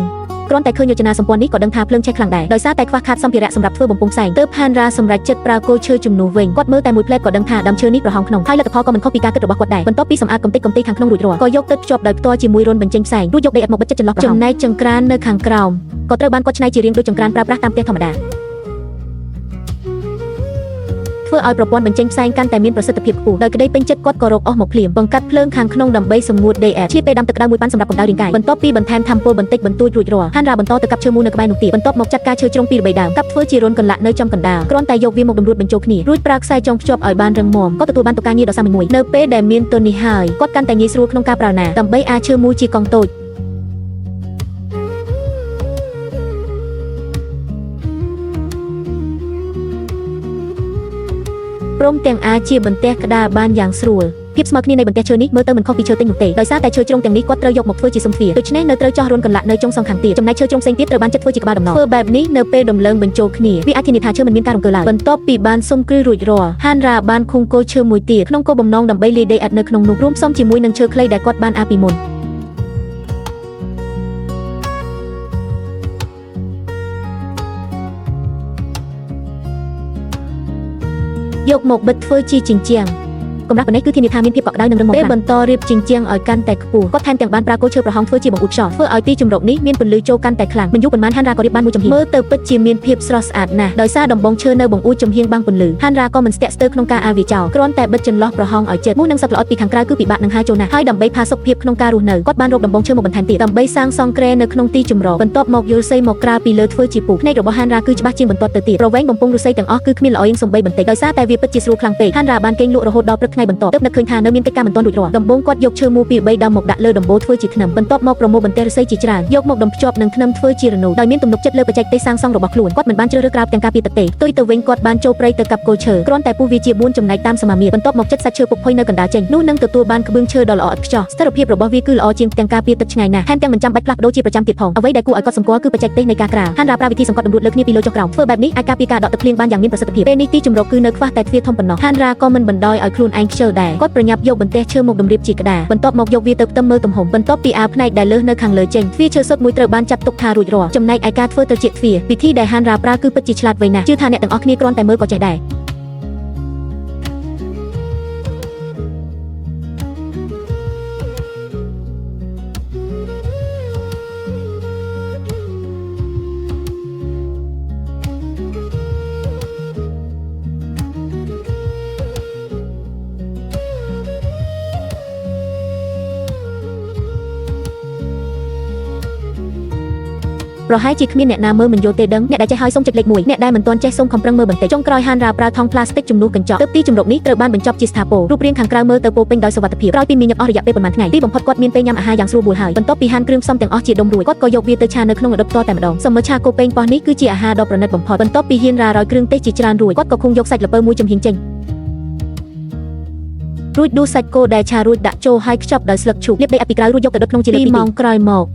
គ្រាន់តែឃើញយចនាសម្ព័ន្ធនេះក៏ដឹងថាភ្លើងឆេះខ្លាំងដែរដោយសារតែខ្វះខាតសម្ភារៈសម្រាប់ធ្វើបំពង់ផ្សែងទើបហានរ៉ាសម្រេចចិត្តប្រើគល់ឈើជំនួសវិញគាត់មើលតែមួយផ្លែតក៏ដឹងថាដើមឈើនេះប្រហោងក្នុងហើយលទ្ធផលក៏មិនខុសពីការគិតរបស់គាត់ដែរបន្ទាប់ពីសម្អាតកំទេចកំទីខាងក្នុងរួចរាល់ក៏យកទឹកភ្ជាប់ដោយផ្ទាល់ជាមួយរន្ធបញ្ចេញផ្សែងរួចយកដីឥដ្ឋមកបិទជិតចន្លោះប្រហោងចំណែកចង្ក្រាននៅខាងក្រោមក៏ត្រូវបានគាត់ច្នៃជារាងដូចចង្ក្រានប្រើប្រាស់តាមផ្ទះធម្មតាធ្វើឲ្យប្រព័ន្ធបញ្ចេញផ្សែងកាន់តែមានប្រសិទ្ធភាពខ្ពស់ដោយក្តីពេញចិត្តគាត់ក៏រកអស់មកភ្លាមបង្កាត់ភ្លើងខាងក្នុងដើម្បីសម្ងួតដីអែបឆ្លៀតពេលដាំទឹកក្តៅមួយប៉ាន់សម្រាប់កម្ដៅរាងកាយបន្ទាប់ពីបន្ថែមថាមពលបន្តិចបន្តួចរួចរាល់ហានរ៉ាបន្តទៅកាប់ឈើមូលនៅក្បែរនោះទៀតបន្ទាប់មកចាត់ការឈើជ្រុងពីរបីដើមកាប់ធ្វើជារន្ធកន្លាក់នៅចំកណ្ដាលគ្រាន់តែយកវាមកតម្រួតបញ្ចូលគ្នារួចប្រើខ្សែចងភ្ជាប់ឲ្យបានរឹងមាំក៏ទទួលបានតុការងារដ៏សាមញ្ញមួយនៅពេលដែលមានទុននេះហើយគាត់កាន់តែងាយស្រួលក្នុងការប្រើណាដើម្បីអាឈើមូលជាកង់តូចព្រមទាំងអាចជាបន្ទះក្តារបានយ៉ាងស្រួលភាពស្មើគ្នានៃបន្ទះឈើនេះមើលទៅមិនខុសពីឈើទិញនោះទេដោយសារតែឈើជ្រុងទាំងនេះគាត់ត្រូវយកមកធ្វើជាស៊ុមទ្វារដូច្នេះនៅត្រូវចោះរន្ធកន្លាក់នៅចុងសងខាងទៀតចំណែកឈើជ្រុងផ្សេងទៀតត្រូវបានចិតធ្វើជាក្បាលដំណធ្វើបែបនេះនៅពេលដំឡើងបញ្ចូលគ្នាវាអាចធានាថាឈើមិនមានការរង្គើឡើយបន្ទាប់ពីបានស៊ុមគ្រឹះរួចរាល់ហានរ៉ាបានខុងគល់ឈើមួយទៀតក្នុងគោលបំណងដើម្បីលាយដីឥដ្ឋនៅក្នុងនោះរួមផ្សំជាមួយនឹងឈើខ្លីដែលគាត់បានអាពីមុនយកមកបិទធ្វើជាជញ្ជាំងកម្រាស់ប៉ុណ្ណេះគឺធានាថាមានភាពកក់ក្ដៅនិងរឹងមាំពេលបន្តរៀបជញ្ជាំងឲ្យកាន់តែខ្ពស់គាត់ថែមទាំងបានប្រើគល់ឈើប្រហោងធ្វើជាបង្អួចខ្យល់ធ្វើឲ្យទីជម្រកនេះមានពន្លឺចូលកាន់តែខ្លាំងមិនយូរប៉ុន្មានហានរ៉ាក៏រៀបបានមួយចំហៀងមើលទៅពិតជាមានភាពស្រស់ស្អាតណាស់ដោយសារដំបងឈើនៅបង្អួចចំហៀងបាំងពន្លឺហានរ៉ាក៏មិនស្ទាក់ស្ទើរក្នុងការអាវាចោលគ្រាន់តែបិទចន្លោះប្រហោងឲ្យជិតមូសនិងសត្វល្អិតពីខាងក្រៅគឺពិបាកនឹងហើរចូលណាស់ហើយដើម្បីផាសុកភាពក្នុងការរស់នៅគាត់បានរកដំបងឈើមកបន្ថែមទៀតដើម្បីសាងសង់គ្រែនៅក្នុងទីជម្រកបន្ទាប់មកយល់សីមកក្រាលពីលើធ្វើជាពូកភ្នែករបស់ហានរ៉ាគឺច្បាស់ជាងបន្ទាត់ទៅទៀតប្រវែងបំពង់ឫស្សីទាំងអស់គឺគ្មានល្អៀងសំបីបន្តិចដោយសារតែវាពិតជាស្រួលខ្លាំងពេកហានរ៉ាបានកេងលក់រហូតដល់ព្រឹក ថ្ងៃបន្ទាប់ទើបនឹកឃើញថានៅមានកិច្ចការមិនទាន់រួចរាល់ដំបូងគាត់យកឈើមូលពី3ដើមមកដាក់លើដំបូលធ្វើជាធ្នឹមបន្ទាប់មកប្រមូលបន្ទះឫស្សីជាច្រើនយកមកដំភ្ជាប់នឹងធ្នឹមធ្វើជារនូដោយមានទំនុកចិត្តលើបច្ចេកទេសសាងសង់របស់ខ្លួនគាត់មិនបានជ្រើសរើសក្រៅទាំងការពារទឹកទេផ្ទុយទៅវិញគាត់បានចូលព្រៃទៅកាប់គល់ឈើគ្រាន់តែពុះវាជា4ចំណែកតាមសមាមាត្របន្ទាប់មកចិត្តសាច់ឈើពុកផុយនៅកណ្ដាលចេញនោះនឹងទទួលបានក្បឿងឈើដ៏ល្អឥតខ្ចោះស្ថិរភាពរបស់វាគឺល្អជាងទាំងការពារទឹកឆ្ងាយណាស់ថែមទាំងមិនចាំបាច់ផ្លាស់ប្ដូរជាប្រចាំទៀតផងអ្វីដែលគួរឲ្យកត់សម្គាល់គឺបច្ចេកទេសនៃការក្រាលហាន់រ៉ាប្រើវិធីសង្កត់តម្រួតលើគ្នាពីលើចុះក្រោមធ្វើបែបនេះអាចការពារការដកទឹកភ្លៀងបានយ៉ាងមានប្រសិទ្ធភាពពេលនេះទីជម្រកគឺនៅខ្វះតែទ្វារធំប៉ុណ្ណោះហាន់រ៉ាក៏មិនបណ្ដោយឲ្យខ្លួនឯងខ្ជិលដែរគាត់ប្រញាប់យកបន្ទះឈើមកតម្រៀបជាក្តារបន្ទាប់មកយកវាទៅផ្ទឹមមើលទំហំបន្ទាប់ពីអាផ្នែកដែលលើសនៅខាងលើចេញទ្វារឈើសុទ្ធមួយត្រូវបានចាត់ទុកថារួចរាល់ចំណែកឯការធ្វើត្រចៀកទ្វារវិធីដែលហាន់រ៉ាប្រើគឺពិតជាឆ្លាតវៃណាស់ជឿថាអ្នកទាំងអស់គ្នាគ្រាន់តែមើលក៏ចេះដែរប្រហែលជាគ្មានអ្នកណាមើលមិនយល់ទេដឹងអ្នកដែលចេះហើយសូមចុចលេខ1អ្នកដែលមិនទាន់ចេះសូមខំប្រឹងមើលបន្តិចចុងក្រោយហានរ៉ាប្រើថង់ប្លាស្ទិកជំនួសកញ្ចក់ទើបទីជម្រកនេះត្រូវបានបញ្ចប់ជាស្ថាពររូបរាងខាងក្រៅមើលទៅពោពេញដោយសុវត្ថិភាពក្រោយពីមានញឹកអស់រយៈពេលប៉ុន្មានថ្ងៃទីបំផុតគាត់មានពេលញ៉ាំអាហារយ៉ាងស្រួលបួលហើយបន្ទាប់ពីហានគ្រឿងផ្សំទាំងអស់ជាដុំរួចគាត់ក៏យកវាទៅឆានៅក្នុងរដិបផ្ទាល់តែម្ដងសមើឆាគោពេងប៉ោះនេះគឺជាអាហារដ៏ប្រណិតបំផុតបន្ទាប់ពីហ៊ានរ៉ារយគ្រឿងទេសជាច្រើនរួចគាត់ក៏គង់យកសាច់ល្ពៅមួយចំហៀងចេញរួចដួសសាច់គោដែលឆារួចដាក់ចូលហើយខ្ចប់ដោយស្លឹកឈូកលាបដីអពីក្រៅរួចយកទៅដុតក្នុងជាលើកទី2ម៉ោងក្រោយម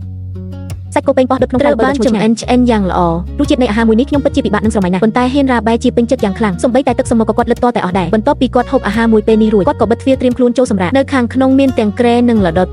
កសាច់គោពេងប៉ោះដុតក្នុងត្រូវបានចម្អិនឆ្អិនយ៉ាងល្អរសជាតិនៃអាហារមួយនេះខ្ញុំពិតជាពិបាកនឹងស្រមៃណាស់ប៉ុន្តែហ៊ានរ៉ាបែរជាពេញចិត្តយ៉ាងខ្លាំងសូម្បីតែទឹកសមុទ្រក៏គាត់លិតតតែអស់ដែរបន្ទាប់ពីគាត់ហូបអាហារមួយពេលនេះរួចគាត់ក៏បិទទ្វារត្រៀមខ្លួនចូលសម្រាកនៅខាងក្នុងមានទាំងគ្រែនិងលដុត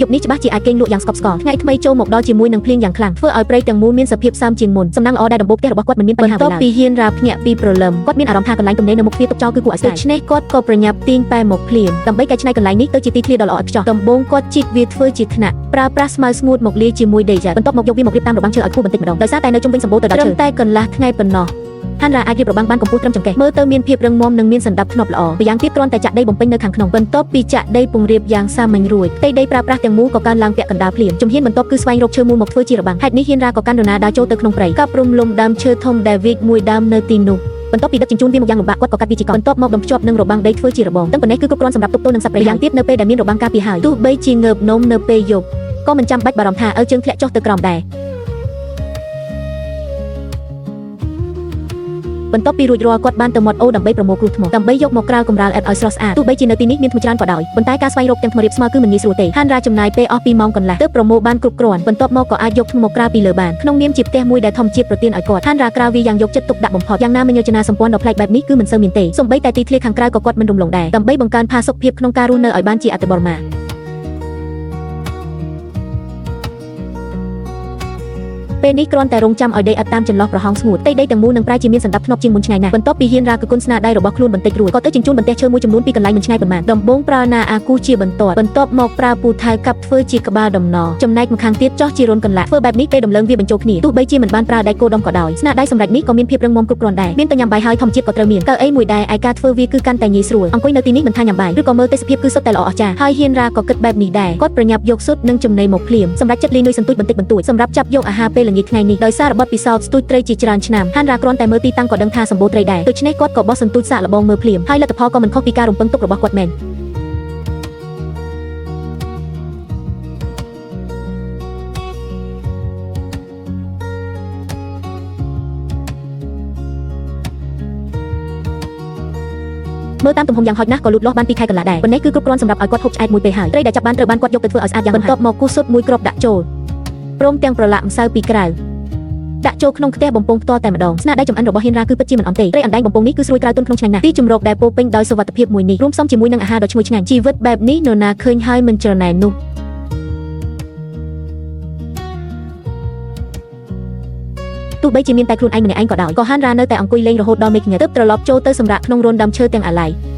យប់នេះច្បាស់ជាអាចគេងលក់យ៉ាងស្កប់ស្កល់ថ្ងៃថ្មីចូលមកដល់ជាមួយនឹងភ្លៀងយ៉ាងខ្លាំងធ្វើឲ្យព្រៃទាំងមូលមានសភាពសើមជាងមុនសំណាងល្អដែលដំបូលផ្ទះរបស់គាត់មិនមានបញ្ហាឡើយបន្ទាប់ពីហ៊ានរ៉ាភ្ញាក់ពីព្រលឹមគាត់មានអារម្មណ៍ថាកន្លែងទំនេរនៅមុខទ្វារទុកចោលគឺគួរឲ្យស្ដាយដូច្នេះគាត់ក៏ប្រញាប់ទាញប៉ែមកភ្លាមដើម្បីកែច្នៃកន្លែងនេះទៅជាទីធ្លាដ៏ល្អឥតខ្ចោះដំបូងគាត់ជីកវាធ្វើជាថ្នាក់ប្រើប្រាស់ស្មៅស្ងួតមកលាយជាមួយដីយ៉ាបន្ទាប់មកយកវាមករៀបតាមរបាំងឈើឲ្យខ្ពស់បន្តិចម្ដងដោយសារតែនៅជុំវិញសម្បូរទៅដោយឈើត្រឹមតែកន្លះថ្ងៃប៉ុណ្ណោះហាន់រ៉ាអាចរៀបរបាំងបានកម្ពស់ត្រឹមចង្កេះមើលទៅមានភាពរឹងមាំនិងមានសណ្ដាប់ធ្នាប់ល្អម្យ៉ាងទៀតគ្រាន់តែចាក់ដីបំពេញនៅខាងក្នុងបន្ទាប់ពីចាក់ដីពង្រាបយ៉ាងសាមញ្ញរួចផ្ទៃដីប្រើប្រាស់ទាំងមូលក៏កើនឡើងពាក់កណ្ដាលភ្លាមជំហានបន្ទាប់គឺស្វែងរកឈើមូលមកធ្វើជារបាំងហេតុនេះហ៊ានរ៉ាក៏កាន់រណាដើរចូលទៅក្នុងព្រៃកាប់រំលំដើមឈើធំដែលវាចមួយដើមនៅទីនោះបន្ទាប់ពីដឹកជញ្ជូនវាមកយ៉ាងលំបាកគាត់ក៏កាត់វាជាកង់បន្ទាប់មកដំភ្ជាប់នឹងរបាំងដីធ្វើជារបងទាំងប៉ុណ្ណេះគឺគ្រប់គ្រាន់សម្រាប់ទប់ទល់នឹងសត្វព្រៃយ៉ាងទៀតនៅពេលដែលមានរបាំងការពារហើយទោះបីជាងើបនំនៅពេលយប់ក៏មិនចាំបាច់បារម្ភថាឪជើងធ្លាក់ចុះទៅក្រោមដែរបន្ទាប់ពីរួចរាល់គាត់បានទៅមាត់អូរដើម្បីប្រមូលគ្រួសថ្មដើម្បីយកមកក្រាលកម្រាលអែបឲ្យស្រស់ស្អាតទោះបីជានៅទីនេះមានថ្មច្រើនក៏ដោយប៉ុន្តែការស្វែងរកទាំងថ្មរាបស្មើគឺមិនងាយស្រួលទេហានរ៉ាចំណាយពេលអស់2ម៉ោងកន្លះទើបប្រមូលបានគ្រប់គ្រាន់បន្ទាប់មកក៏អាចយកថ្មមកក្រាលពីលើបានក្នុងនាមជាផ្ទះមួយដែលធម្មជាតិប្រទានឲ្យគាត់ហានរ៉ាក្រាលវាយ៉ាងយកចិត្តទុកដាក់បំផុតយ៉ាងណាមិញរចនាសម្ព័ន្ធដ៏ប្លែកបែបនេះគឺមិនសូវមានទេសូម្បីតែទីធ្លាខាងក្រៅក៏គាត់មិនរំលងដែរដើម្បីបង្កើនផាសុកភាពក្នុងការរស់នៅឲ្យបានជាអតិបរមាពេលនេះគ្រាន់តែរងចាំឲ្យដីឥដ្ឋតាមចន្លោះប្រហោងស្ងួតផ្ទៃដីទាំងមូលនឹងប្រែជាមានសណ្ដាប់ធ្នាប់ជាងមុនឆ្ងាយណាស់បន្ទាប់ពីហ៊ានរ៉ាគឺគុណស្នាដៃរបស់ខ្លួនបន្តិចរួចក៏ទៅជញ្ជូនបន្ទះឈើមួយចំនួនពីកន្លែងមិនឆ្ងាយប៉ុន្មានដំបូងប្រើណាអាគូជាបន្ទាត់បន្ទាប់មកប្រើពូថៅកាប់ធ្វើជាក្បាលដំណចំណែកម្ខាងទៀតចោះជារន្ធកន្លាក់ធ្វើបែបនេះពេលដំឡើងវាបញ្ចូលគ្នាទោះបីជាមិនបានប្រើដែកគោដុំក៏ដោយស្នាដៃសម្រាប់នេះក៏មានភាពរឹងមាំគ្រប់គ្រាន់ដែរមានតែញ៉ាំបាយហើយធម្មជាតិក៏ត្រូវមានកៅអីមួយដែរឯការធ្វើវាគឺកាន់តែងាយស្រួលអង្គុយនៅទីនេះមិនថាញ៉ាំបាយឬក៏មើលទេសភាពគឺសុទ្ធតែល្អអស្ចារ្យហើយហ៊ានរ៉ាក៏គិតបែបនេះដែរគាត់ប្រញាប់យកស៊ុតនិងចំណីមកភ្លាមសម្រាប់ចិត្តលីនុយសន្ទូចបន្តិចបន្តួចសម្រាប់ចាប់យកអាហារពេលល្ងាចថ្ងៃនេះដោយសារបទពិសោធន៍ស្ទូចត្រីជាច្រើនឆ្នាំហានរ៉ាគ្រាន់តែមើលទីតាំងក៏ដឹងថាសម្បូរត្រីដែរដូច្នេះគាត់ក៏បោះសន្ទូចសាកល្បងមើលភ្លាមហើយលទ្ធផលក៏មិនខុសពីការរំពឹងទុករបស់គាត់មែនមើលតាមទំហំយ៉ាងហោចណាស់ក៏លូតលាស់បាន2ខែកន្លះដែរប៉ុន្តែគឺគ្រប់គ្រាន់សម្រាប់ឲ្យគាត់ហូបឆ្អែតមួយពេលហើយត្រីដែលចាប់បានត្រូវបានគាត់យកទៅធ្វើឲ្យស្អាតយ៉ាងបន្ទាប់មកគូសស៊ុតមួយគ្រាប់ដាក់ចូលព្រមទាំងប្រឡាក់ម្សៅពីក្រៅដាក់ចូលក្នុងខ្ទះបំពង់ផ្ទាល់តែម្ដងស្នាដៃចម្អិនរបស់ហ៊ានរ៉ាគឺពិតជាមិនអន់ទេត្រីអណ្ដែងបំពង់នេះគឺស្រួយក្រៅទន់ក្នុងឆ្ងាញ់ណាស់ទីជម្រកដែលពោពេញដោយសុវត្ថិភាពមួយនេះរួមផ្សំជាមួយនឹងអាហារដ៏ឈ្ងុយឆ្ងាញ់ជីវិតបែបនេះនរណាឃើញហើយមិនច្រណែននោះទោះបីជាមានតែខ្លួនឯងម្នាក់ឯងក៏ដោយក៏ហានរ៉ានៅតែអង្គុយលេងរហូតដល់មេឃងឹតទើបត្រឡប់ចូលទៅសម្រាកក្នុងរន្ធដើមឈើទាំងអាល័យ។